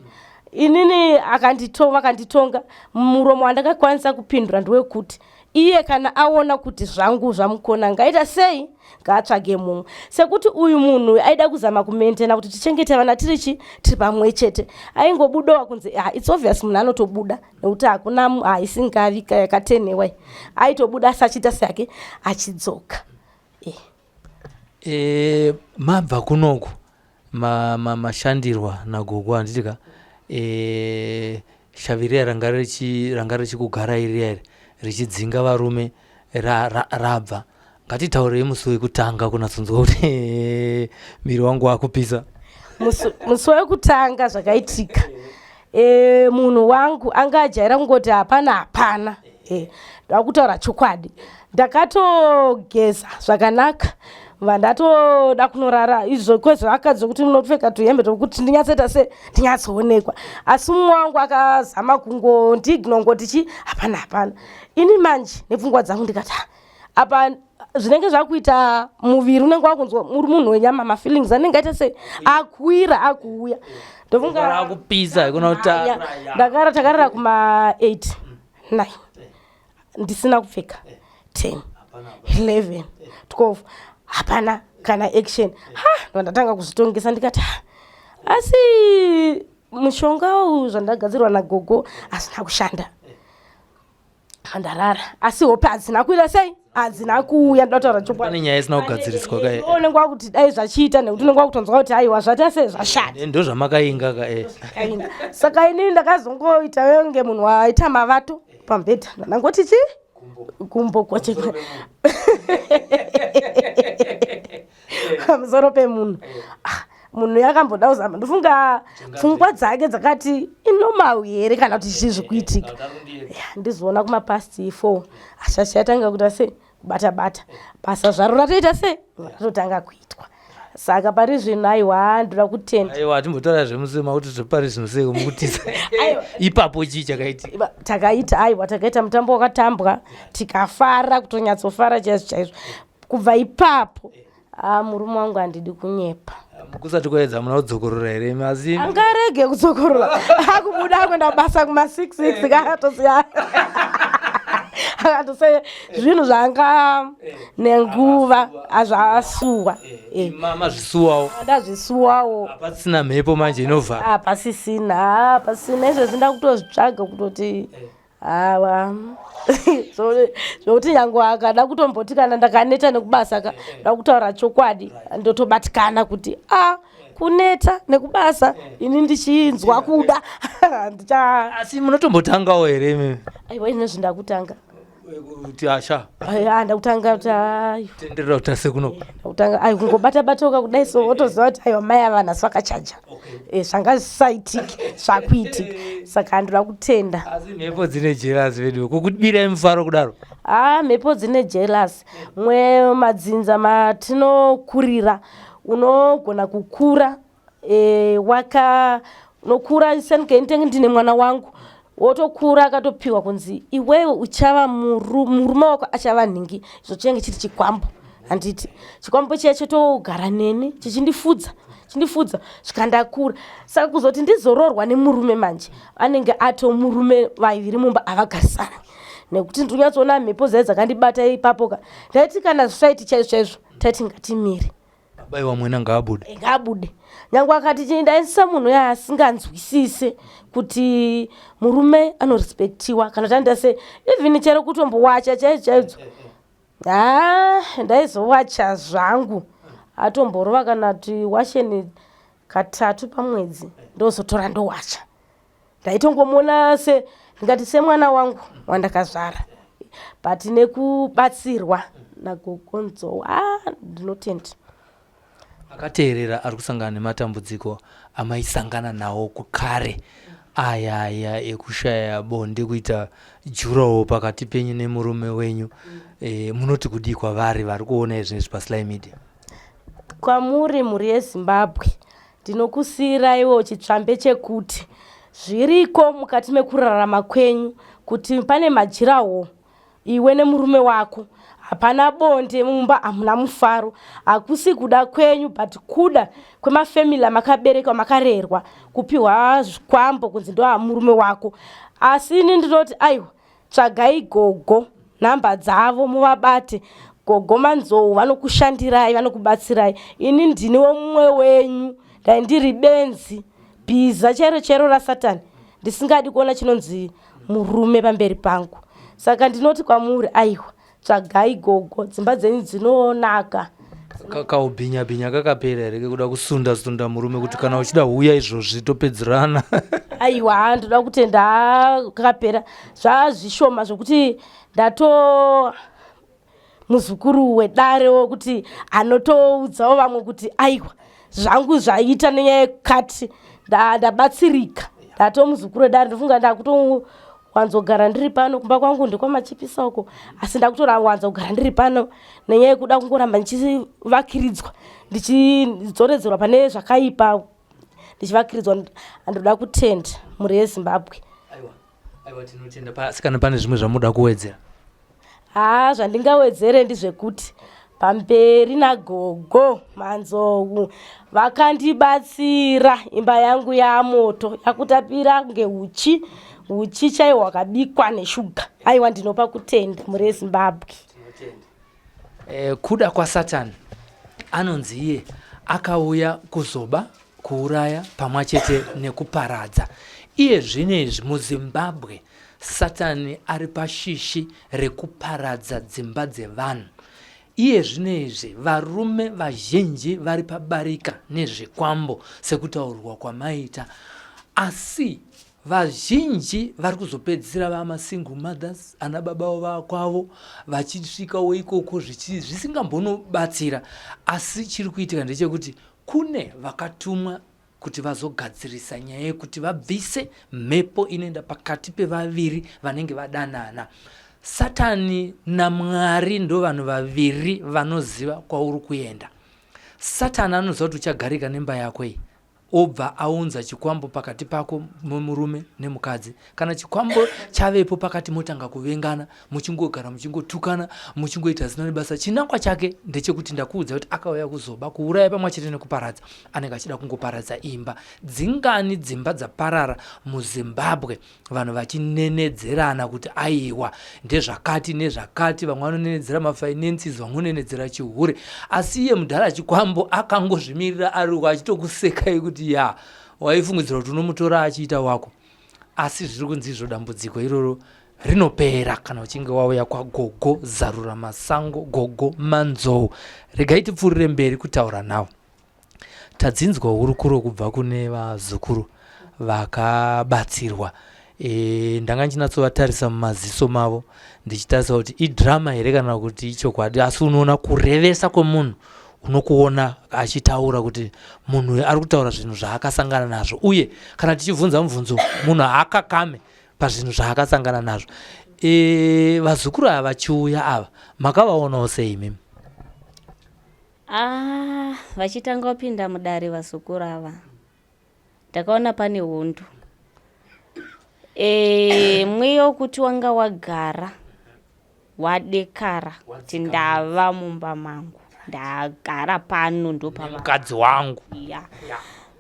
inini akanditonga muromo wandakakwanisa kupindura ndewekuti Iye kana aona kuti zvangu zvamukona ngaita sei ngaatsvage mumwe sekuti uyu munhu aida kuzama kumaintaina kuti tichengete vana tiri chi tiri pamwe chete aingobudawa kunzi ah, its obvious munhu anotobuda nekuti hakuna haisi ngavi yakatenhewa aitobuda asi achiita seyake achidzoka eh. E, mabva kunoku mashandirwa ma, ma nagogo handiti ka e, shavi riya ranga richikugarai riya iri richidzinga varume rabva ra, ra ngatitaurei musi wekutanga kunatsonzwa kuti miri wangu wakupisa musi wekutanga zvakaitika e, munhu wangu anga ajaira kungoti hapana hapana e, ndakutaura chokwadi ndakatogeza zvakanaka vandatoda kunorara izvo kwezvakadzi zvekuti munopfeka tuhembe tokuti ndinyatsoita se ndinyatsoonekwa asi mumwe wangu akazama kungondiignongoti chi hapana hapana ini manje nepfungwa dzangu ndikati apa zvinenge zvakuita muviri unenge wakunzwa muri munhu wenyama mafeelings anenge aita sei akwira akuuya ndofungaakupisa ndakara takarara kuma 8 9 ndisina kupfeka 10 11 12 hapana kana action ha ndandatanga kuzvitongesa ndikati asi mushonga uyu zvandagadzirwa nagogo hazvina kushanda ndarara asi hope hadzina kuita sei hadzina kuuya ndoda kutaura chokwadi nyaya isina kugadziriswa ka unenge wakuti dai zvachiita nekuti unenge wakutonzwa kuti aiwa zvaita sei zvashata ndo zvamakainga ka eh. Saka inini ndakazongoita wenge munhu waita mavato pamubhedha ndangoti chi kumbo koche pamusoro pemunhu ah, munhu yakamboda kuzama ndofunga pfungwa dzake dzakati inomal here kana kuti chii zvikuitika ndizoona kumapast four ashasha yatanga kuita sei kubata bata basa zvaro ratoita sei ratotanga kuitwa saka pari zvino aiwa ndoda kutenda aiwa timbotaura zvemusema kuti zvepari zvino sei mukutiza ipapo chii chakaitika takaita aiwa takaita mutambo wakatambwa tikafara kutonyatsofara chaizvo chaizvo kubva ipapo ah, murume wangu handidi kunyepa kusati kwaedza muna kudzokorora here asi angarege kudzokorora akubuda akuenda basa kuma 66 kakatosiya akatosiya zvinhu zvanga nenguva azvaasuwa eh. mazvisuwawo ndazvisuwawo hapasisina mhepo manje inovhara hapasisina hapasisina izvezvi ndakutozvitsvaga kutoti hawa zvokuti nyange akada kutomboti kana ndakaneta nekubasa ka ndakutaura chokwadi ndotobatikana kuti a ah, kuneta nekubasa ini ndichinzwa kuda ndicha asi munotombotangawo here imi aiwa ini zvindakutanga Kuti asha. Aya, ndakutanga kuti ayo. Tenderera kuti ase kuno. Ndakutanga ayo kungobata bata kudai so wotoziva kuti aiwa mai ava nhasi vakachaja. Eh, zvanga zvisaitiki zvakuitika saka ndoda kutenda. Asi mhepo dzine jealous vedu kukubirai mufaro kudaro. Ah, mhepo dzine jealous. Mwe madzinza matinokurira unogona kukura e, waka unokura senike nditenge ndine mwana wangu wotokura akatopiwa kunzi iwewe uchava murume wako achava nhingi izvo chinenge chiri chikwambo handiti chikwambo chiya chotogara neni chichindifudza chindifudza svika ndakura saka kuzoti ndizoroorwa nemurume manje anenge ato murume vaviri mumba havagarisana nekuti ndinonyatsoona mhepo dzai dzakandibata ipapo ka ndaiti kana zvisaiti chaizvo chaizvo taiti ngatimire Abaiwa mwena ngaabude. Eh, ngaabude nyange akati chii ndaisisa munhu uya asinganzwisise kuti murume anorespektiwa kana kuti anoita sei even chero kutombowacha chaidzo chaidzo haa ndaizowacha zvangu atomborova kana kuti washeni katatu pamwedzi ndozotora ndowacha ndaitongomuona se ndingati semwana wangu wandakazvara but nekubatsirwa nagogonzo ah ndinotenda akateerera ari kusangana nematambudziko amaisangana nawo kukare aya aya ekushaya bonde kuita jurawo pakati penyu nemurume wenyu e, munoti kudii kwavari vari kuona izvi nezvi pasly media kwamuri mhuri yezimbabwe Ndinokusiiraiwo chitsvambe chekuti zviriko mukati mekurarama kwenyu kuti pane majirawo iwe nemurume wako hapana bonde mumba hamuna mufaro hakusi kuda kwenyu but kuda kwemafamily amakaberekwa makarerwa kupiwa zvikwambo kunzi ndoamurume wako asi ini ndinoti aiwa Tsvagai gogo number dzavo muvabate. Gogo Manzou vanokushandirai vanokubatsirai. Ini ndini womumwe wenyu dai ndiri benzi bhiza chairo chairo rasatani ndisingadi kuona chinonzi murume pamberi pangu. Saka ndinoti kwamuri aiwa tsvagai gogo dzimba dzenyu dzinonaka. Kaubhinya bhinya kakapera here kekuda kusunda sunda murume kuti kana uchida huya izvozvi topedzerana? Aiwa ndoda kutenda kakapera zvazvishoma zvekuti ndato muzukuru wedare wokuti anotoudzawo vamwe kuti aiwa zvangu zvaita nenyaya yekati ndabatsirika ndato muzukuru wedare ndofunga ndakuto wanzogara ndiri pano kumba kwangu ndekwamachipisa uko asi ndakutowanza kugara ndiri pano nenyaya yekuda kungoramba ndichivakiridzwa ndichidzoredzerwa pane zvakaipa ndichivakiridzwa ndoda kutenda mhuri yezimbabwe aiwa aiwa tinotenda asi kana pane zvimwe zvamuda kuwedzera haa zvandingawedzere ndizvekuti pamberi nagogo manzou vakandibatsira imba yangu yamoto yakutapira kunge uchi uchi chaiwo hwakabikwa neshuga aiwa ndinopa kutenda mhuri yezimbabwe Eh, kuda kwasatani anonzi iye akauya kuzoba kuuraya pamwa chete nekuparadza iye zvino izvi muzimbabwe Satani ari pashishi rekuparadza dzimba dzevanhu. Iye zvino izvi varume vazhinji vari pabarika nezvikwambo sekutaurwa kwamaita. Asi vazhinji vari kuzopedzisira vamasingle mothers ana baba vakwavo vachisvikawo ikoko zvisingambonobatsira. Asi chiri kuitika ndechekuti kune vakatumwa kuti vazogadzirisa nyaya yekuti vabvise mhepo inoenda pakati pevaviri vanenge vadanana. Satani naMwari ndovanhu vaviri vanoziva kwauri kuenda. Satani anoziva kuti uchagarika nemba yako iyi obva aunza chikwambo pakati pako murume nemukadzi. Kana chikwambo chavepo pakati motanga kuvengana, muchingogara muchingotukana muchingoita zina nebasa chinangwa chake ndechekuti ndakuudza kuti akauya kuzoba kuuraya pamwe chete nekuparadza anenge achida kungoparadza imba dzingani dzimba dzaparara muzimbabwe vanhu vachinenedzerana kuti aiwa ndezvakati nezvakati vamwe vanonenedzera mafinances vamwe vonenedzera chihure asi iye mudhara chikwambo akangozvimirira ariko achitokusekai kuti ya waifungidzira kuti unomutora achiita wako asi zviri kunzi izvo dambudziko iroro rinopera kana uchinge wauya kwagogo zarura masango gogo manzou regai tipfuurire mberi kutaura nawo tadzinzwa hurukuro kubva kune vazukuru vakabatsirwa. E, ndanga ndichinatsovatarisa mumaziso mavo ndichitarisa kuti idrama here kana kuti ichokwadi asi unoona kurevesa kwemunhu unokuona achitaura kuti munhu uyu ari kutaura zvinhu zvaakasangana nazvo uye kana tichibvunza mubvunzo munhu haakakame pazvinhu zvaakasangana nazvo e, vazukuru ava vachiuya ava makavaonawo sei imimi ah, vachitanga kupinda mudare vazukuru ava ndakaona pane hondo e, mweya wekuti wanga wagara wadekara kuti ndava mumba mangu ndagara pano ndopamukadzi wangu ya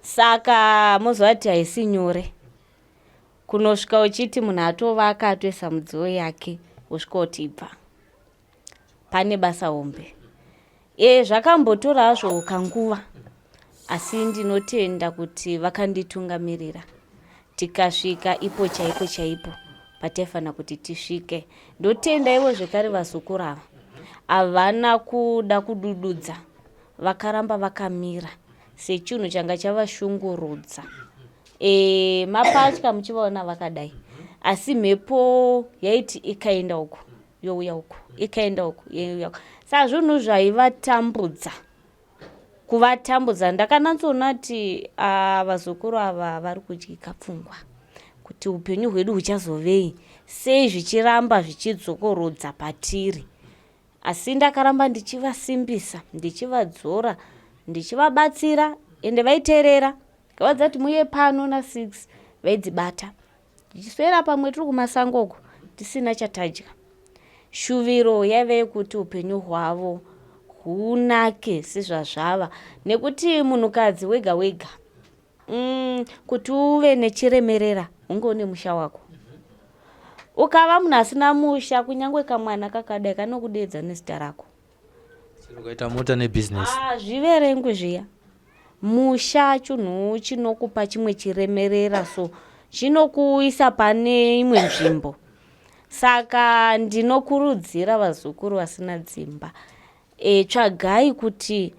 saka mozvati haisi nyore kunosvika uchiti munhu atovaka atoisa mudziyo yake wosvika utibva pane basa hombe e zvakambotora hazvo kanguva asi ndinotenda kuti vakanditungamirira tikasvika ipo chaipo chaipo pataifanira kuti tisvike ndotenda ivo zvekare vazukuru ava havana kuda kudududza vakaramba vakamira sechinhu changa chavashungurudza e, mapatya muchivaona vakadai asi mhepo yaiti ikaenda uku youya uku ikaenda uku youya uku saka zvinhu zvaivatambudza kuvatambudza ndakanatsoona kuti ah, vazukuru ava vari kudyika pfungwa kuti upenyu hwedu huchazovei sei zvichiramba zvichidzokorodza patiri asi ndakaramba ndichivasimbisa ndichivadzora ndichivabatsira ende vaiteerera ndikavaudza kuti muye pano na6 vaidzibata Tichiswera pamwe tiri kumasango uko tisina chatadya. Shuviro yaive yekuti upenyu hwavo hunake sezvazvava nekuti munhukadzi wega wega mm, kuti uve nechiremerera hunge une musha wako. Ukava munhu asina musha kunyange kamwana kakadai kanokudeedza nezita rako. Ukaita mota nebusiness. Ah, zviverengwe zviya. Musha chunhu chinokupa chimwe chiremerera so chinokuisa pane imwe nzvimbo. Saka ndinokurudzira vazukuru vasina dzimba e, tsvagai kuti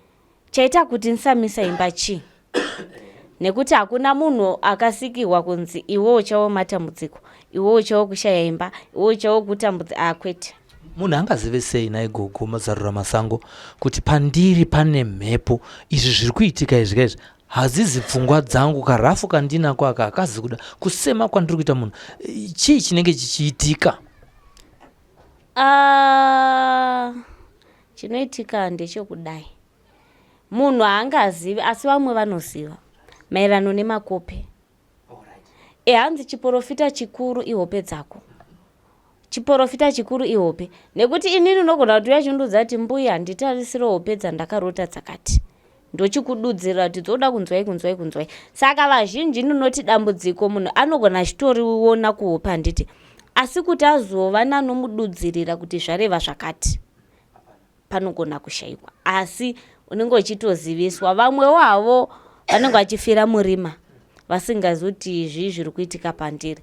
chaita kuti ndisamisa imba chii nekuti hakuna munhu akasikirwa kunzi iwe uchawo matambudziko iwe uchawo kushaya imba iwe uchawo kutambudzi akwete ah, munhu angazive sei nhai gogo mazarura masango kuti pandiri pane mhepo izvi zviri kuitika izvi kaizvi hazizi pfungwa dzangu karafu kandinako aka hakazi kuda kusema kwandiri kuita munhu chii chinenge chichiitika ah, chinoitika ndechekudai munhu haangazivi asi vamwe vanoziva maererano nemakope e hanzi chiporofita chikuru ihope dzako chiporofita chikuru ihope nekuti inini unogona kuti uya chindudza kuti mbuya nditarisire hope dzandakarota dzakati ndochikududzirira kuti dzoda kunzwai kunzwai kunzwai saka vazhinji ndinoti dambudziko munhu anogona achitoriona kuhope handiti asi kuti azova nanomududzirira kuti zvareva zvakati panogona kushaikwa asi unenge uchitoziviswa vamwewo havo vanenge vachifira murima vasingazivi kuti zvii zviri kuitika pandiri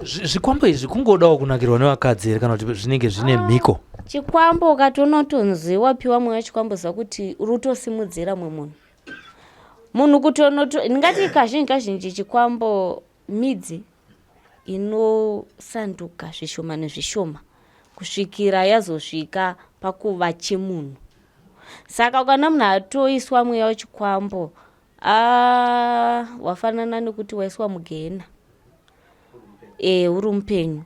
zvikwambo izvi kungodawo kunakirwa nevakadzi here kana kuti zvinenge zvine ah, mhiko chikwambo ukatonotonzi wapiwa mweya chikwambo ziva kuti uri kutosimudzira mwe munhu munhu kutonoto ndingati kazhinji kazhinji chikwambo midzi inosanduka zvishoma nezvishoma kusvikira yazosvika pakuva chimunhu saka ukaona munhu atoiswa mweya wechikwambo ah, wafanana nekuti waiswa mugehena e, uri mupenyu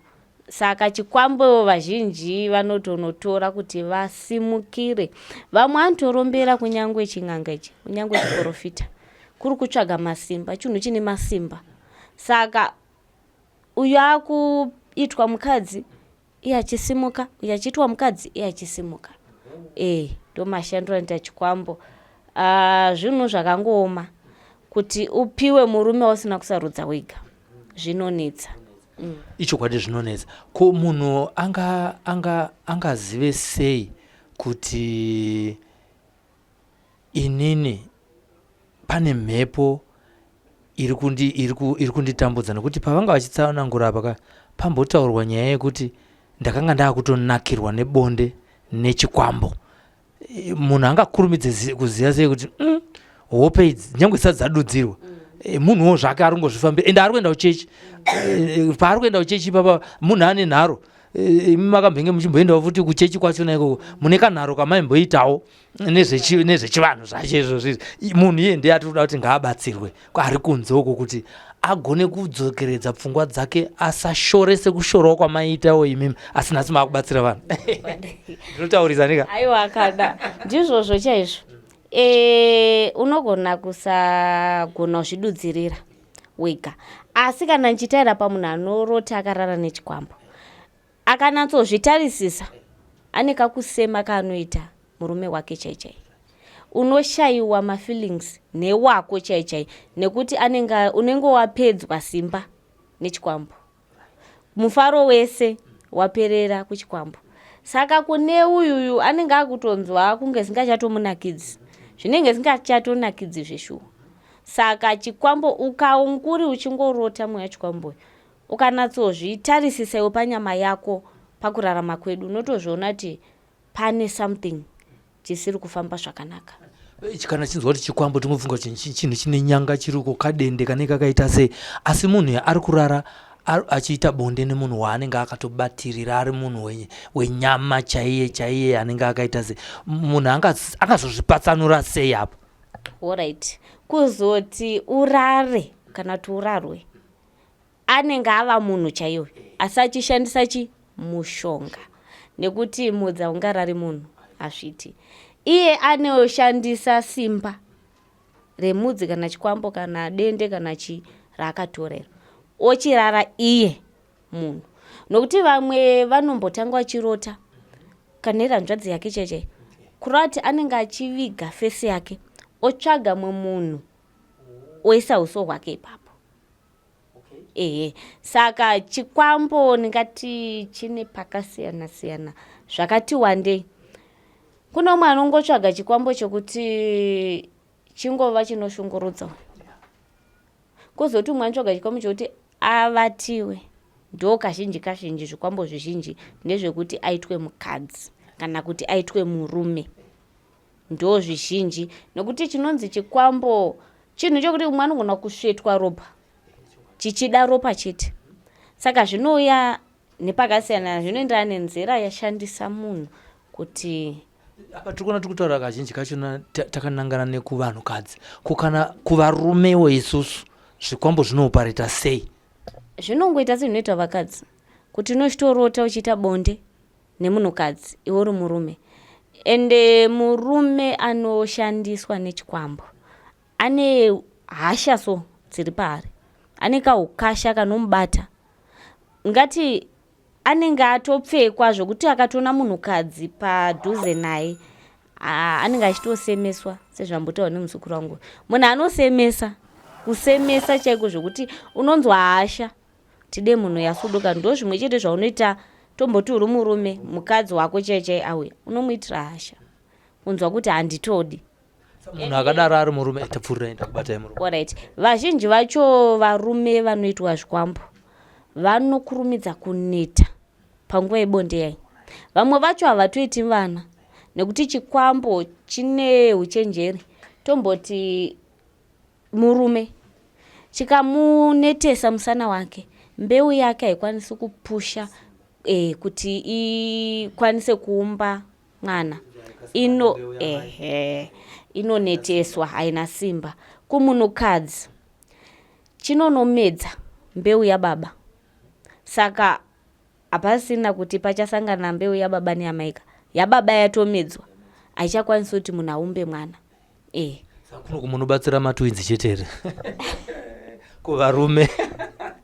saka chikwambo vazhinji vanotonotora kuti vasimukire vamwe anotorombera kunyange chin'anga ichi kunyange chiprofita kuri kutsvaga masimba chinhu chine masimba saka uyo akuitwa mukadzi iye achisimuka uyo achiitwa mukadzi iye achisimuka e ndomashandiro anoita chikwambo ah, zvinhu zvakangooma kuti upiwe murume wausina kusarudza wega zvinonetsa mm. Ichokwadi zvinonetsa. Ko munhu anga anga angazive sei kuti inini pane mhepo iri kundi iri ku iri kunditambudza nekuti pavanga vachitsanangura apa ka pambotaurwa nyaya yekuti ndakanga ndakutonakirwa nebonde nechikwambo munhu angakurumidze kuziva sei kuti mm, hope idzi nyange dzisati dzadudzirwa mm. Eh, munhuwo zvake ari kungozvifambira ende ari kuenda kuchechi eh, paari kuenda kuchechi ipapa munhu ane nharo eh, imi makambenge muchimboendawo futi kuchechi kwachona ikoko mune kanharo kamaimboitawo nezvechivanhu zvacho izvozvo izvi munhu iye ndiye atiri kuda kuti ngaabatsirwe ari kunze uko kuti agone kudzokeredza pfungwa dzake asashore sekushorawo kwamaiitawo imimi asi nhasi maakubatsira vanhu ndinotaurisa nika aiwa kana ndizvozvo chaizvo E, unogona kusagona kuzvidudzirira wega asi kana ndichitaira pamunhu anorota akarara nechikwambo akanatsozvitarisisa ane kakusema kaanoita murume wake chaichai unoshayiwa mafeelings newako chaichai nekuti anenge unenge wapedzwa simba nechikwambo mufaro wese waperera kuchikwambo saka kune uyuyu anenge akutonzwa kunge zingachatomunakidzi zvinenge zvingachatonakidzi zveshuwa saka chikwambo ukaunguri uchingorota mweya chikwambo uyu ukanatsozvitarisisa iwe panyama yako pakurarama kwedu unotozviona kuti pane something chisiri kufamba zvakanaka. Kana chinzwa kuti chikwambo tingofunga kuti chinhu chine nyanga chiriko kadende kanenge kakaita sei asi munhu ari kurara achiita bonde nemunhu waanenge akatobatirira ari munhu wenyama chaiye chaiye anenge akaita sei munhu angazozvipatsanura sei apa orit kuzoti urare kana kuti urarwe Anenge ava munhu chaiye asi achishandisa chi mushonga nekuti mudzi haungarari munhu hazviiti. Iye anoshandisa simba remudzi kana chikwambo kana dende kana chii raakatora iro ochirara iye munhu nokuti vamwe vanombotanga vachirota kana iri hanzvadzi yake chaiyo chaiyo kureva kuti anenge achiviga fesi yake otsvaga mumwe munhu oisa uso hwake ipapo ehe saka chikwambo ndingati chine pakasiyana siyana zvakati wandei kune umwe anongotsvaga chikwambo chekuti chingova chinoshungurudza kozoti umwe anotsvaga chikwambo chekuti avatiwe ndo kazhinji kazhinji zvikwambo zvizhinji ndezvekuti aitwe mukadzi kana kuti aitwe murume Ndozvizhinji nokuti chinonzi chikwambo chinhu chokuti umwe anogona kusvetwa ropa chichida ropa chete saka zvinouya nepakasiyana zvinoenderana nenzira yashandisa munhu kuti apa tiri kuona tiri kutaura kazhinji kachona takanangana nekuvanhukadzi ko kana kuvarumewo isusu zvikwambo zvinoopareta sei zvinongoita sezvinoita vakadzi kuti unochitorota uchiita bonde nemunhukadzi iwe uri murume ende murume anoshandiswa nechikwambo ane hasha so dziri paari ane kahukasha kanomubata ngati anenge atopfekwa zvokuti akatoona munhukadzi padhuze naye anenge achitosemeswa sezvambotaura nemuzukuru wangu munhu anosemesa kusemesa chaiko zvokuti unonzwa hasha Tide munhu yasuduka ndozvimwe chete zvaunoita tomboti uri murume mukadzi wako chai chai auya unomuitira hasha kunzwa kuti handitodi munhu akadaro ari murume eh, tapfuurira ndakubatai murume orit vazhinji vacho varume vanoitwa zvikwambo vanokurumidza kuneta panguva yebonde yai vamwe vacho havatoiti vana nekuti chikwambo chine uchenjeri tomboti Murume chikamunetesa musana wake mbeu yake haikwanisi kupusha eh, kuti ikwanise kuumba mwana ino ehe inoneteswa haina simba kumunhukadzi chinonomedza mbeu yababa saka Hapasina kuti pachasangana mbeu yababa neyamaika. Yababa yatomedzwa. Haichakwanisi kuti munhu aumbe mwana. Eh. Saka kuno munobatsira matwins chete here? Kuvarume.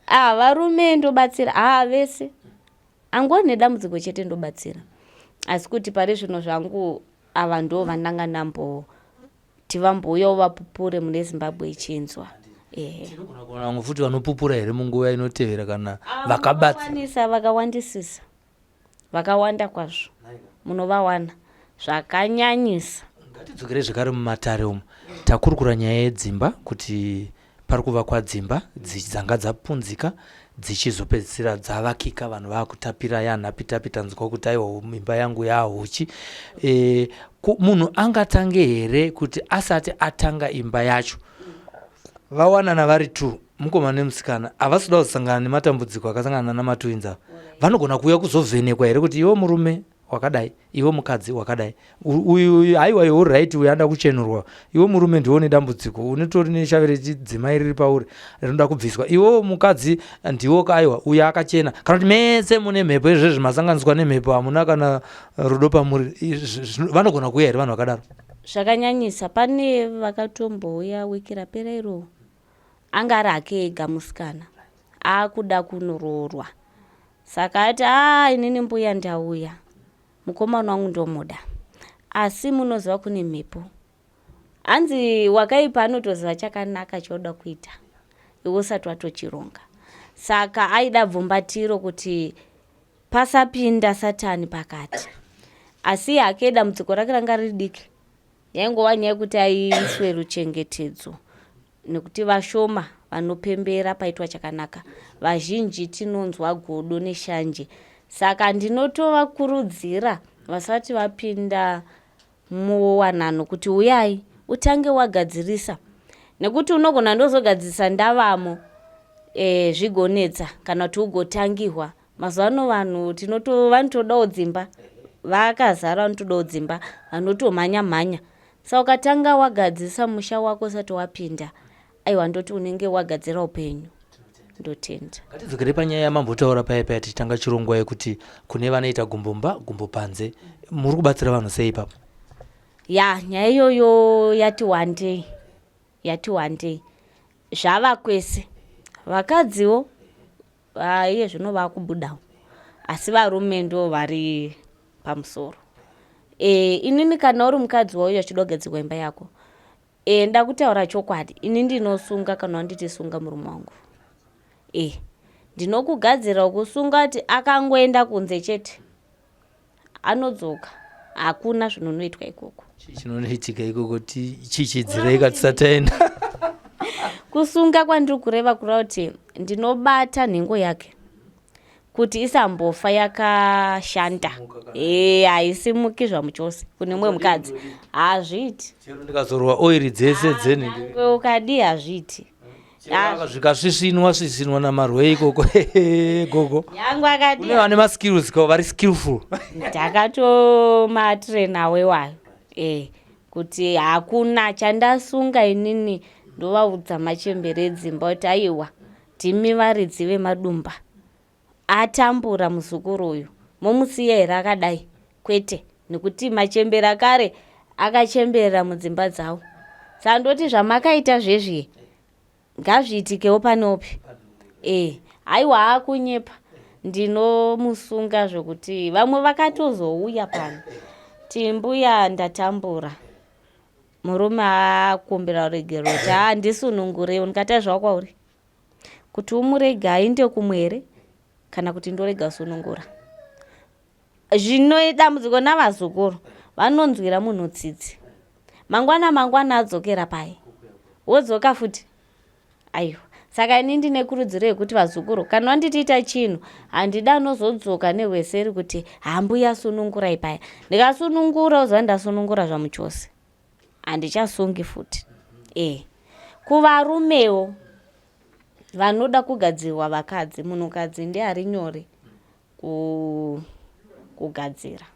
Ah, varume ndobatsira. Ah, vese. Angori nedambudziko chete ndobatsira. Asi kuti pari zvino zvangu ava ndo vandanga ndambo Kuti vambouyawo vapupure mune Zimbabwe ichinzwa. Ehe. Tinogona kuwana vamwe futi vanopupura here munguva inotevera kana ah, vakabatsira? Vakawandisisa. Vakawanda kwazvo. Munovawana zvakanyanyisa. Ngatidzokere zvekare mumatare umu. Takurukura nyaya yedzimba kuti Pari kuvakwa dzimba dzanga dzapunzika dzichizopedzisira dzavakika vanhu vakutapira yanhapitapi tanzwa kuti aiwa imba yangu yahuchi e, munhu angatange here kuti asati atanga imba yacho Vawanana vari two, mukomana nemusikana, havasi kuda kuzosangana nematambudziko akasangana nana matwins ava. Vanogona kuuya kuzovhenekwa here kuti iwe murume wakadai, iwe mukadzi wakadai, uyu uyu haiwa iwe uri right, uyu anoda kuchenurwa, iwe murume ndiwe une dambudziko, unotori neshavi rechidzimai riri pauri rinoda kubviswa, iwewo mukadzi ndiwo aiwa uyu akachena, kana kuti mese mune mhepo, izvezvi masanganiswa nemhepo, hamuna kana rudo pamuri. Vanogona kuuya here vanhu vakadaro? Zvakanyanyisa pane vakatombouya wiki rapera iro anga ari hake ega musikana akuda kunoroorwa saka ati aa inini mbuya ndauya mukomana wangu ndomuda asi munoziva kune mhepo hanzi wakaipa anotoziva chakanaka chauda kuita iwe usati watochironga saka aida bvumbatiro kuti Pasapinda satani pakati. Asi hake dambudziko rake ranga riri diki. Yaingova nyaya yekuti aiswe ruchengetedzo nekuti vashoma vanopembera paitwa chakanaka. Vazhinji tinonzwa godo neshanje. Saka ndinotovakurudzira vasati vapinda muwanano kuti uyai utange wagadzirisa nekuti unogona ndozogadzirisa ndavamo e, zvigonetsa kana kuti ugotangihwa mazuva ano vanhu tinoto vanotodawo dzimba vakazara vanotodawo dzimba vanotomhanya mhanya sa ukatanga wagadzirisa musha wako usati wapinda aiwa ndoti unenge wagadzira upenyu ndotenda ngatidzokere panyaya yamambotaura paya paya tichitanga chirongwa yekuti kune vanoita gumbo mba gumbo panze muri kubatsira vanhu sei ipapo ya nyaya iyoyo yati wandei yati wandei zvava kwese vakadziwo iye zvino vakubudawo asi varume ndo vari pamusoro e, inini kana uri mukadzi wauya uchida kugadzirwa imba yako E, ndakutaura chokwadi ini ndinosunga kana wanditi sunga murume wangu e, ndinokugadzira kusunga kuti akangoenda kunze chete anodzoka hakuna zvinonoitwa ikoko chii chinonoitika ikoko tichichidzirei tisati taenda kusunga kwandiri kureva kureva kuti ndinobata nhengo yake kuti isambofa yakashanda e haisimuki zvamuchose kune mumwe mukadzi hazviiti chero ndikazorwa oiri dzese dzenenge ukadii hazviiti zvikasvisvinwa svisvinwa namarwei ikoko gogo yangu akadii kune vane maskills ka vari skillful ndakatomatrainawo iwayo e kuti hakuna chandasunga inini ndovaudza machembere edzimba kuti aiwa Ndimi varidzi vemadumba. Atambura muzukuru uyu. Momusiya here akadai? Kwete, nekuti machembera kare akachemberera mudzimba dzawo. Saka ndoti zvamakaita zvezviye ngazviitikewo pane upi. Eh, haiwa akunyepa. Ndinomusunga zvekuti vamwe vakatozouya pano. Timbuya ndatambura. Murume akumbira ruregerero kuti haa ndisunungureiwo ndikati aizvawo kwauri kuti umurege ainde kumwe here kana kuti ndorega sunungura zvino dambudziko navazukuru vanonzwira munhu tsitsi mangwana mangwana adzokera pai wodzoka futi Aiwa. Saka ini ndine kurudziro yekuti vazukuru kana wanditiita chinhu handida anozodzoka nerweseri kuti hambuya sunungurai paya. Ndikasunungura uziva ndasunungura zvamuchose. Handichasungi futi. Eh. Kuvarumewo vanoda kugadzirwa vakadzi munhukadzi ndiari nyore ku, kugadzira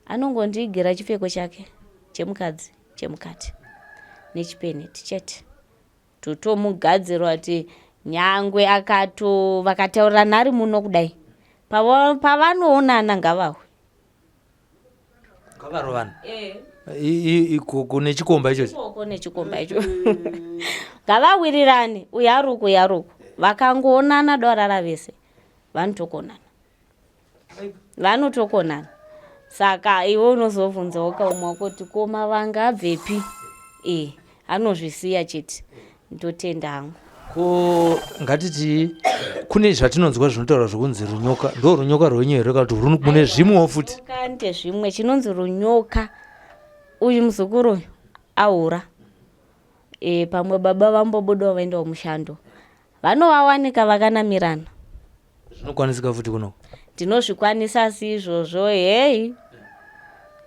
anongondiigira chipfeko chake chemukadzi chemukati nechipeneti chete totomugadzirwa kuti nyangwe akato vakataurirana ari muno kudai pavanoonana ngavahwe ngavarovana eh. Ikoko nechikomba ichocho ikoko nechikomba icho ngavawirirane uyo ari uku uyo ari uku vakangoonana dorara vese vanotokonana vanotokonana saka iwe unozobvunzawo kaumwe wako kuti ko mavanga abvepi e anozvisiya chete ndotenda hangu ko ngatiti kune zvatinonzwa zvinotaura zvokunzi runyoka ndo runyoka rwenyu here kana kuti mune zvimwewo futi kante zvimwe chinonzi runyoka uyu muzukuru uyu ahura e, pamwe baba vambobudawo vaendawo mushando vanovawanika vakanamirana Zvinokwanisika futi kuno? Ndinozvikwanisa asi izvozvo hei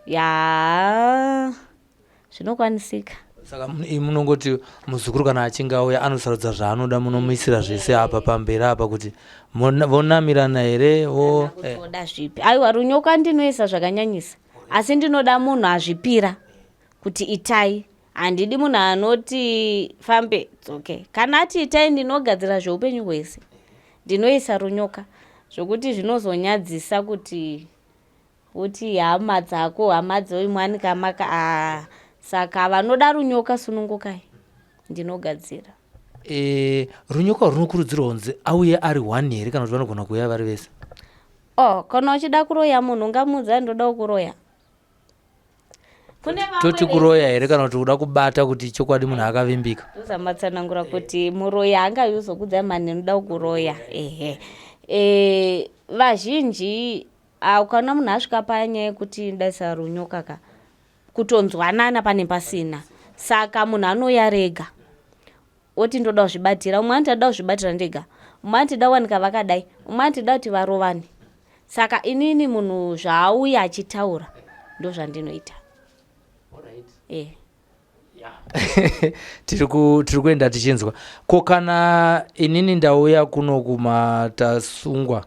ya zvinokwanisika. Saka munongoti muzukuru kana achinge auya anosarudza zvaanoda munomuisira zvese apa pamberi apa kuti vonamirana here vo eh. Oda zvipi? Aiwa, runyoka ndinoisa zvakanyanyisa, asi ndinoda munhu azvipira kuti itai. Handidi munhu anoti fambe dzoke. Kana ati itai, ndinogadzira zveupenyu hwese, ndinoisa runyoka zvokuti zvinozonyadzisa kuti uti hama dzako, hama dzoimwanika maka a. Saka vanoda runyoka, sunungukai, ndinogadzira. Runyoka runokurudzirwa kunzi auye ari one here kana kuti vanogona kuuya vari vese? Oh, kana uchida kuroya munhu ungamuudza ndoda kuroya. Kune vamwe toti kuroya here kana kuti kuda kubata kuti chokwadi munhu akavimbika? Tozamatsanangura kuti muroyi haangavi uzokudza mani noda kuroya. Ehe, vazhinji ukaona munhu asvika panyaya yekuti ndaisa runyoka ka, kutonzwanana pane pasina. Saka munhu anouya rega oti ndoda kuzvibatira, umwe anoti ndoda kuzvibatira ndega, umwe anoti da wanika vakadai, umwe anoti da kuti varovane. Saka inini munhu zvaauya achitaura ndozvandinoita. Tiri kuenda tichinzwa. Ko kana inini ndauya kuno kumatasungwa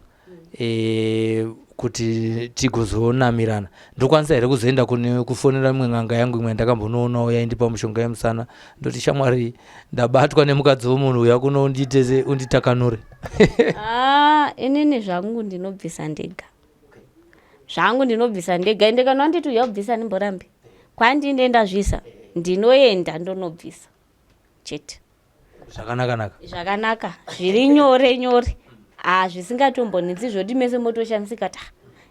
kuti tigozonamirana, ndokwanisa here kuzoenda kune kufonera imwe n'anga yangu imwe yandakambonoonawo yaindipa mushonga yemusana, ndoti shamwari, ndabatwa nemukadzi womunhu, uya kuno undiitese unditakanure? Ah, inini zvangu ndinobvisa ndega, zvangu ndinobvisa ndega. Ende kana wanditi uya ubvisa, ndimborambi kwandinde ndazvisa, ndinoenda ndonobvisa chete. Zvakanaka naka. Zvakanaka, zviri nyore nyore, hazvisingatombonetsi zvoti mese motoshamisika ta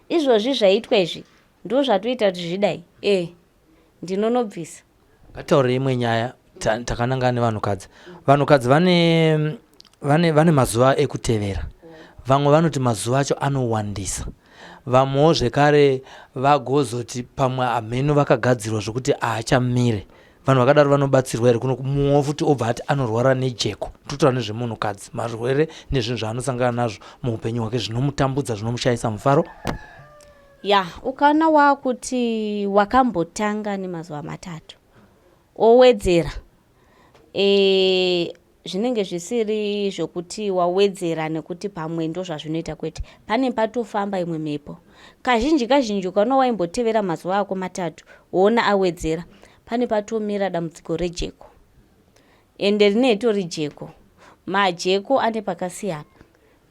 izvozvi zvaitwa izvi ndo zvatoita kuti zvidai. Ndinonobvisa. Ngataure imwe nyaya takanangana nevanhukadzi. Vanhukadzi vane mazuva ekutevera. Vamwe vanoti mazuva acho anowandisa, vamwewo zvekare vagozoti pamwe hameno vakagadzirwa zvokuti haachamire. Vanhu vakadaro vanobatsirwa here kuno? Mumwewo futi obva ati anorwara nejeko. Totaura nezvemunhukadzi, marwere nezvinhu zvaanosangana nazvo muupenyu hwake zvinomutambudza, zvinomushayisa mufaro. Ya, ukaona wakuti wakambotanga nemazuva 3 owedzera, zvinenge zvisiri zvokuti wawedzera nekuti pamwe ndo zvazvinoita, kwete. Pane patofamba imwe mhepo. Kazhinji kazhinji ukaona waimbotevera mazuva ako 3 woona awedzera, pane patomira dambudziko rejeko, ende rine itori jeko. Majeko ane pakasiyana,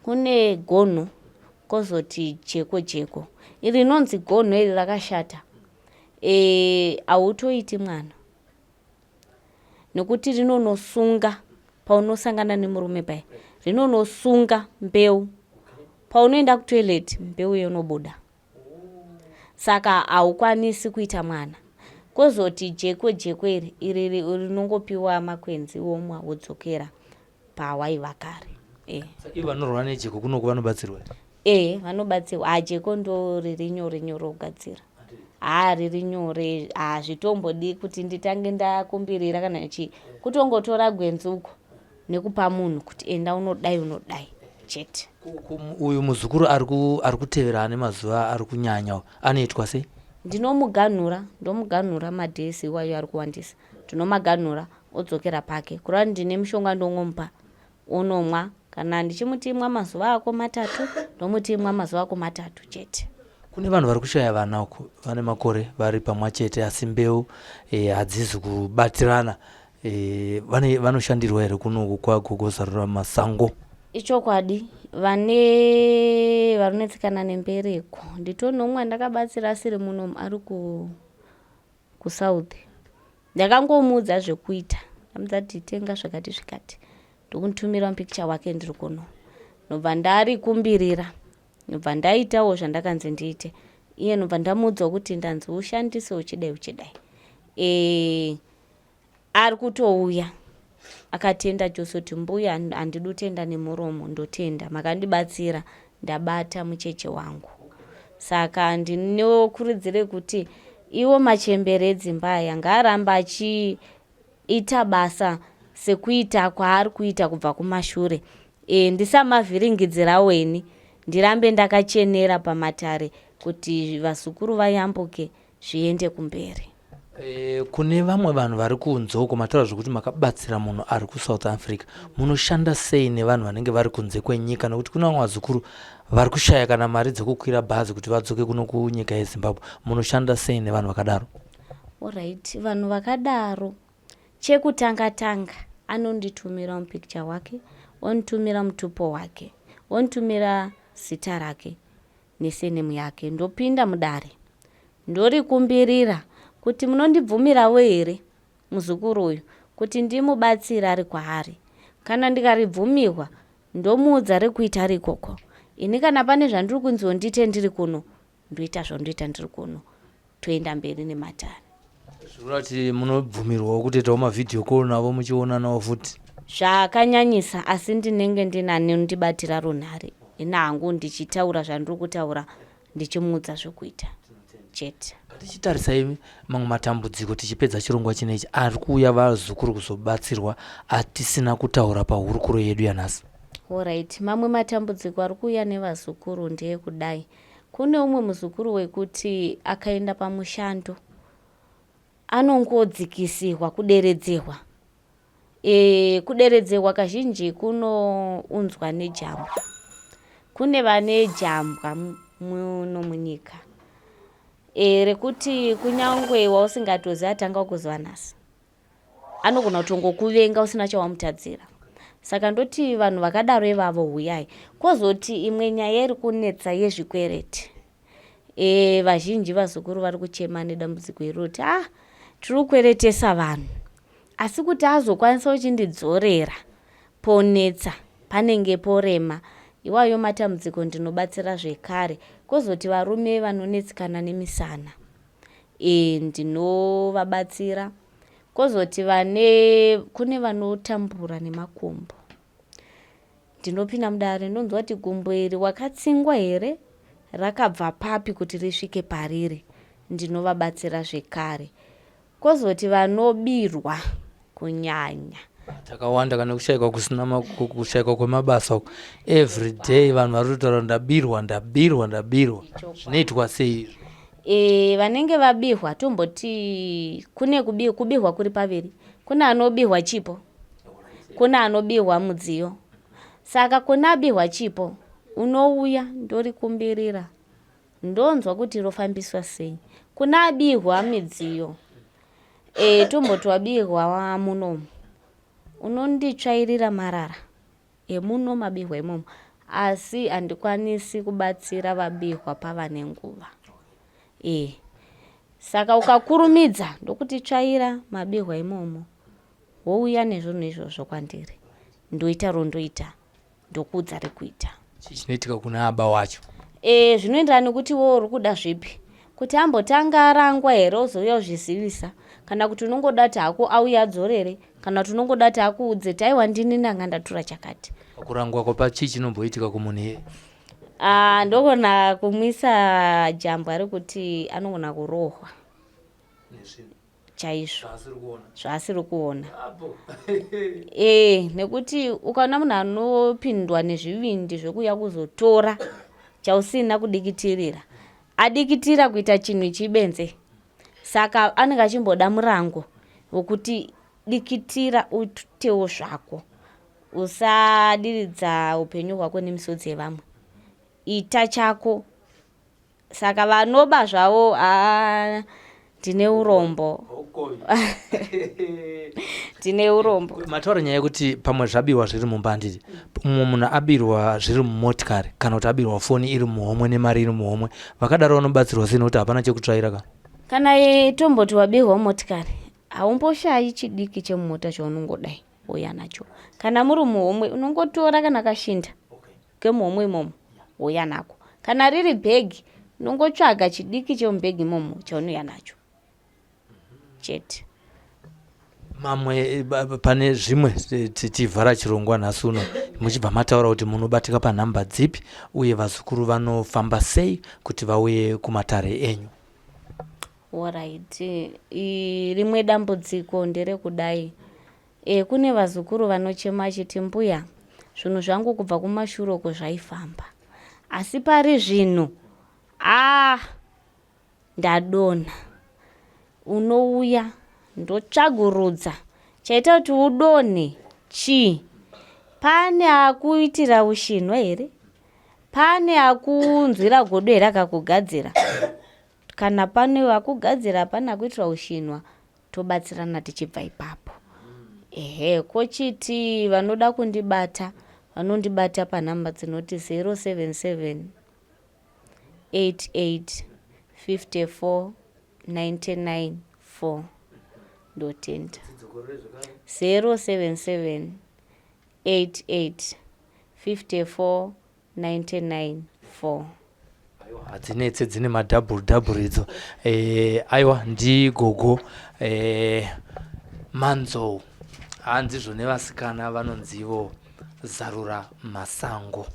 kune gonho, kozoti jeko. Jeko iri rinonzi gonho, iri rakashata. Hautoiti mwana nekuti rinonosunga paunosangana nemurume paya, rinonosunga mbeu. Paunoenda kutoilet mbeu inobuda, saka haukwanisi kuita mwana. Kozoti jeko. Jeko iri iri rinongopiwa makwenzi, womwa, wodzokera pawaiva kare. Ivo vanorwara nejeko kunoku vanobatsirwa here? Vanobatsirwa. Ha, jeko ndo riri nyore nyore kugadzira. Ha, riri nyore, hazvitombodi kuti nditange ndakumbirira kana chii. Kutongotora gwenzi uko nekupa munhu kuti enda unodai unodai chete. Uyu muzukuru ari kutevera ane mazuva ari kunyanya anoitwa sei? Ndinomuganhura, ndomuganhura madhesi iwayo ari kuwandisa, ndinomaganhura odzokera pake. Kureva ndine mushonga ndongomupa onomwa. Kana ndichimuti imwa mazuva ako 3, ndomuti imwa mazuva ako 3 chete. Kune vanhu vari kushaya vana uku, vane makore vari pamwe chete asi mbeu hadzizi kubatirana. Vane vanoshandirwa here kunoku kwaGogo Zarura Masango? Ichokwadi, vane varonetsekana nembereko. Nditori nomumwe andakabatsira asiri munomu, ari kuSouth. Ndakangomuudza zvekuita, ndamuudza kuti tenga zvakati zvikati, ndokumutumira mupikicha wake ndiri kuno, ndobva ndarikumbirira, ndobva ndaitawo zvandakanzi ndiite iye, ndobva ndamuudza kuti ndanzi ushandise uchidai uchidai. Ari kutouya akatenda chose kuti mbuya, handidi kutenda nemuromo, ndotenda makandibatsira, ndabata mucheche wangu. Saka ndinokurudzire kuti iwo machembere edzimba aya ngaaramba achiita basa sekuita kwaari kuita kubva kumashure. Ndisamavhiringidzirawo ini, ndirambe ndakachenera pamatare kuti vazukuru vayambuke zviende kumberi. E, kune vamwe vanhu vari kunze uko mataura zvekuti makabatsira munhu ari kusouth africa munoshanda sei nevanhu vanenge vari kunze kwenyika nekuti kune vamwe vazukuru vari kushaya kana mari dzekukwira bhazi kuti vadzoke kuno kunyika yezimbabwe munoshanda sei nevanhu vakadaro Alright, vanhu vakadaro chekutanga tanga anonditumira mupicture wake onditumira mutupo wake onditumira zita rake nesenemu yake ndopinda mudare ndorikumbirira kuti munondibvumirawo here muzukuru uyu kuti ndimubatsire ari kwaari kana ndikaribvumirwa ndomuudza rekuita ari ikoko ini kana pane zvandiri kunziwo ndiite ndiri kuno ndoita zvandoita ndiri kuno toenda mberi nematare zvikureva kuti munobvumirwawo kutoitawo mavhidhiyo call navo muchionanawo futi zvakanyanyisa asi ndinenge ndinani ndibatira runhare ini hangu ndichitaura zvandiri kutaura ndichimuudza zvekuita chete tichitarisai mamwe matambudziko tichipedza chirongwa chinechi ari kuuya vazukuru kuzobatsirwa atisina kutaura pahurukuro yedu yanhasi Alright, mamwe matambudziko ari kuuya nevazukuru ndeyekudai. Kune umwe muzukuru wekuti akaenda pamushando anongodzikisirwa, kuderedzerwa. E, kuderedzerwa kazhinji kunounzwa nejambwa. Kune vane jambwa muno munyika e, rekuti kunyangwe wausingatozi atanga kuziva nhasi anogona kutongokuvenga usina chawamutadzira saka ndoti vanhu vakadaro ivavo huyai kwozoti imwe nyaya iri kunetsa yezvikwereti e, vazhinji vazukuru vari kuchema nedambudziko iri kuti ah tiri kukweretesa vanhu asi kuti azokwanisa uchindidzorera ponetsa panenge porema iwayo matambudziko ndinobatsira zvekare kwozoti varume vanonetsikana nemisana e, ndinovabatsira kozoti vane kune vanotambura nemakumbo ndinopinda mudare ndonzwa kuti gumbo iri wakatsingwa here rakabva papi kuti risvike pariri ndinovabatsira zvekare kozoti vanobirwa kunyanya Takawanda kana kushaikwa kusina kushaikwa kwemabasa uku every day vanhu vari kutotaura ndabirwa ndabirwa ndabirwa zvinoitwa sei izvo e, vanenge vabirwa tomboti kune kubirwa kuri paviri kune anobirwa chipo kune anobirwa mudziyo saka kune abirwa chipo unouya ndorikumbirira Ndonzwa kuti rofambiswa sei. Kuna abirwa midziyo e, tomboti wabirwa munomu unonditsvairira marara emuno mabirwa imomo asi handikwanisi kubatsira vabirwa pava nenguva e. Saka ukakurumidza ndokuti tsvaira mabirwa imomo wouya nezvinhu izvozvo kwandiri ndoita rondoita ndokuudza rekuita. Chii chinoitika kuna aba wacho? E, zvinoenderana nekuti iwewe uri kuda zvipi kuti ambotanga arangwa here ozouya uzvizivisa kana kuti unongoda kuti hako auye adzorere kana kuti unongoda kuti akuudze kuti aiwa ndini ndanga ndatura chakati. Pakurangwa kwapa chii chinomboitika kumunhu iyeye? Ah, ndogona kumwisa jambwa rekuti anogona kurohwa chaizvo zvaasiri kuona ee nekuti ukaona munhu anopindwa nezvivindi zvekuuya kuzotora chausina kudikitirira adikitira kuita chinhu chibenze saka anenge achimboda murango wekuti dikitira uitewo zvako usadiridza upenyu hwako nemisodzi yevamwe ita chako Saka vanoba zvavo haa ndine urombo. Ndine urombo. Mataura nyaya yekuti pamwe zvabiwa zviri mumba handiti? Mumwe munhu abirwa zviri mumotikari kana kuti abirwa foni iri muhomwe nemari iri muhomwe. Vakadaro vanobatsirwa sei nekuti hapana chekutsvaira ka? Kana eh, tomboti wabirwa motikari haumboshayi chidiki chemumota chaunongodai wouya nacho. Kana muri muhomwe unongotora kana kashinda. Kemuhomwe imomo wouya nako. Kana riri bhegi unongotsvaga chidiki chemubhegi imomo chaunouya nacho chete. Mamwe eh, pane zvimwe eh, tichivhara chirongwa nhasi uno muchibva mataura kuti munobatika panhamba dzipi uye vazukuru vanofamba sei kuti vauye kumatare enyu. Horaiti, rimwe dambudziko nderekudai E, kune vazukuru vanochema achiti mbuya zvinhu zvangu kubva kumashure uko zvaifamba asi pari zvino ah ndadonha. Unouya ndotsvagurudza chaita kuti udonhe chii. Pane akuitira ushinhwa here? Pane akunzwira godo here akakugadzira? Kana pane akugadzira pane akuitira ushinhwa tobatsirana tichibva ipapo. Ehe, kochiti vanoda kundibata vanondibata panhamba dzinoti 077 88 54 99 4 ndotenda 077 88 54 99 4 Hadzinetse dzine madhabhuru dhabhuru idzo. E, aiwa ndigogo e, Manzou hanzizvo nevasikana vanonzivo zarura masango.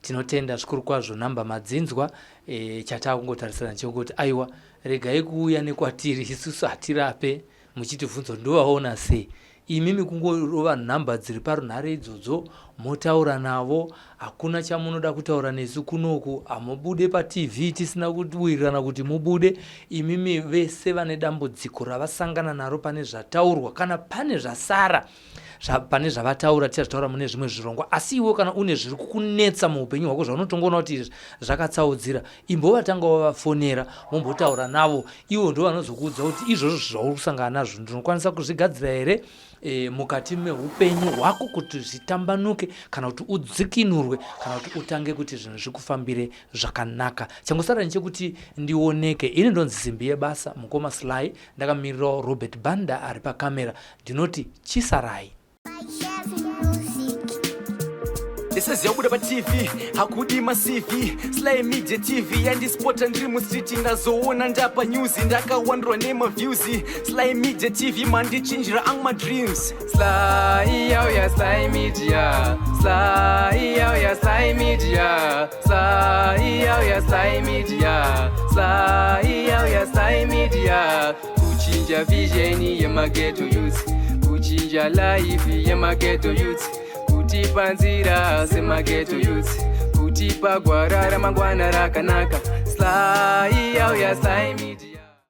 Tinotenda zvikuru kwazvo nhamba madzinzwa e, chatakungotarisana chekuti aiwa regai kuuya nekwatiri isusu hatirape muchitibvunza kuti ndovaona sei imimi kungorova nhamba dziri parunhare idzodzo motaura navo hakuna chamunoda kutaura nesu kunoku hamubude patv tisina kuwirirana kuti mubude imimi vese vane dambudziko ravasangana naro pane zvataurwa kana pane zvasara pane zvavataura tichazvitaura mune zvimwe zvirongwa asi iwe kana une zviri kukunetsa muupenyu hwako zvaunotongoona kuti izvi zvakatsaudzira imbovatanga wavafonera wombotaura navo ivo ndo vanozokuudza kuti izvozvo zvauri kusangana nazvo ndinokwanisa kuzvigadzira here e, mukati meupenyu hwako kuti zvitambanuke kana kuti udzikinurwe kana kuti utange kuti zvinhu zvikufambire zvakanaka changosara nechekuti ndioneke ini ndonzi simbi yebasa mukoma sly ndakamirirawo robert banda ari pakamera ndinoti chisarai Ndisiziya kubuda paTV hakudi maCV Sly Media TV yandispota ndiri mustreet ndazoona ndapa news ndakawandurwa nemaviews Sly Media TV mandichinjira angu madreams Sly yauya Sly Media Sly yauya Sly Media Sly yauya Sly Media Sly yauya Sly Media Kuchinja vision yemageto youth Kuchinja life yemageto youth Kutipa nzira semageto youth Kutipa gwara ramangwana rakanaka Sly yauya Sly Media.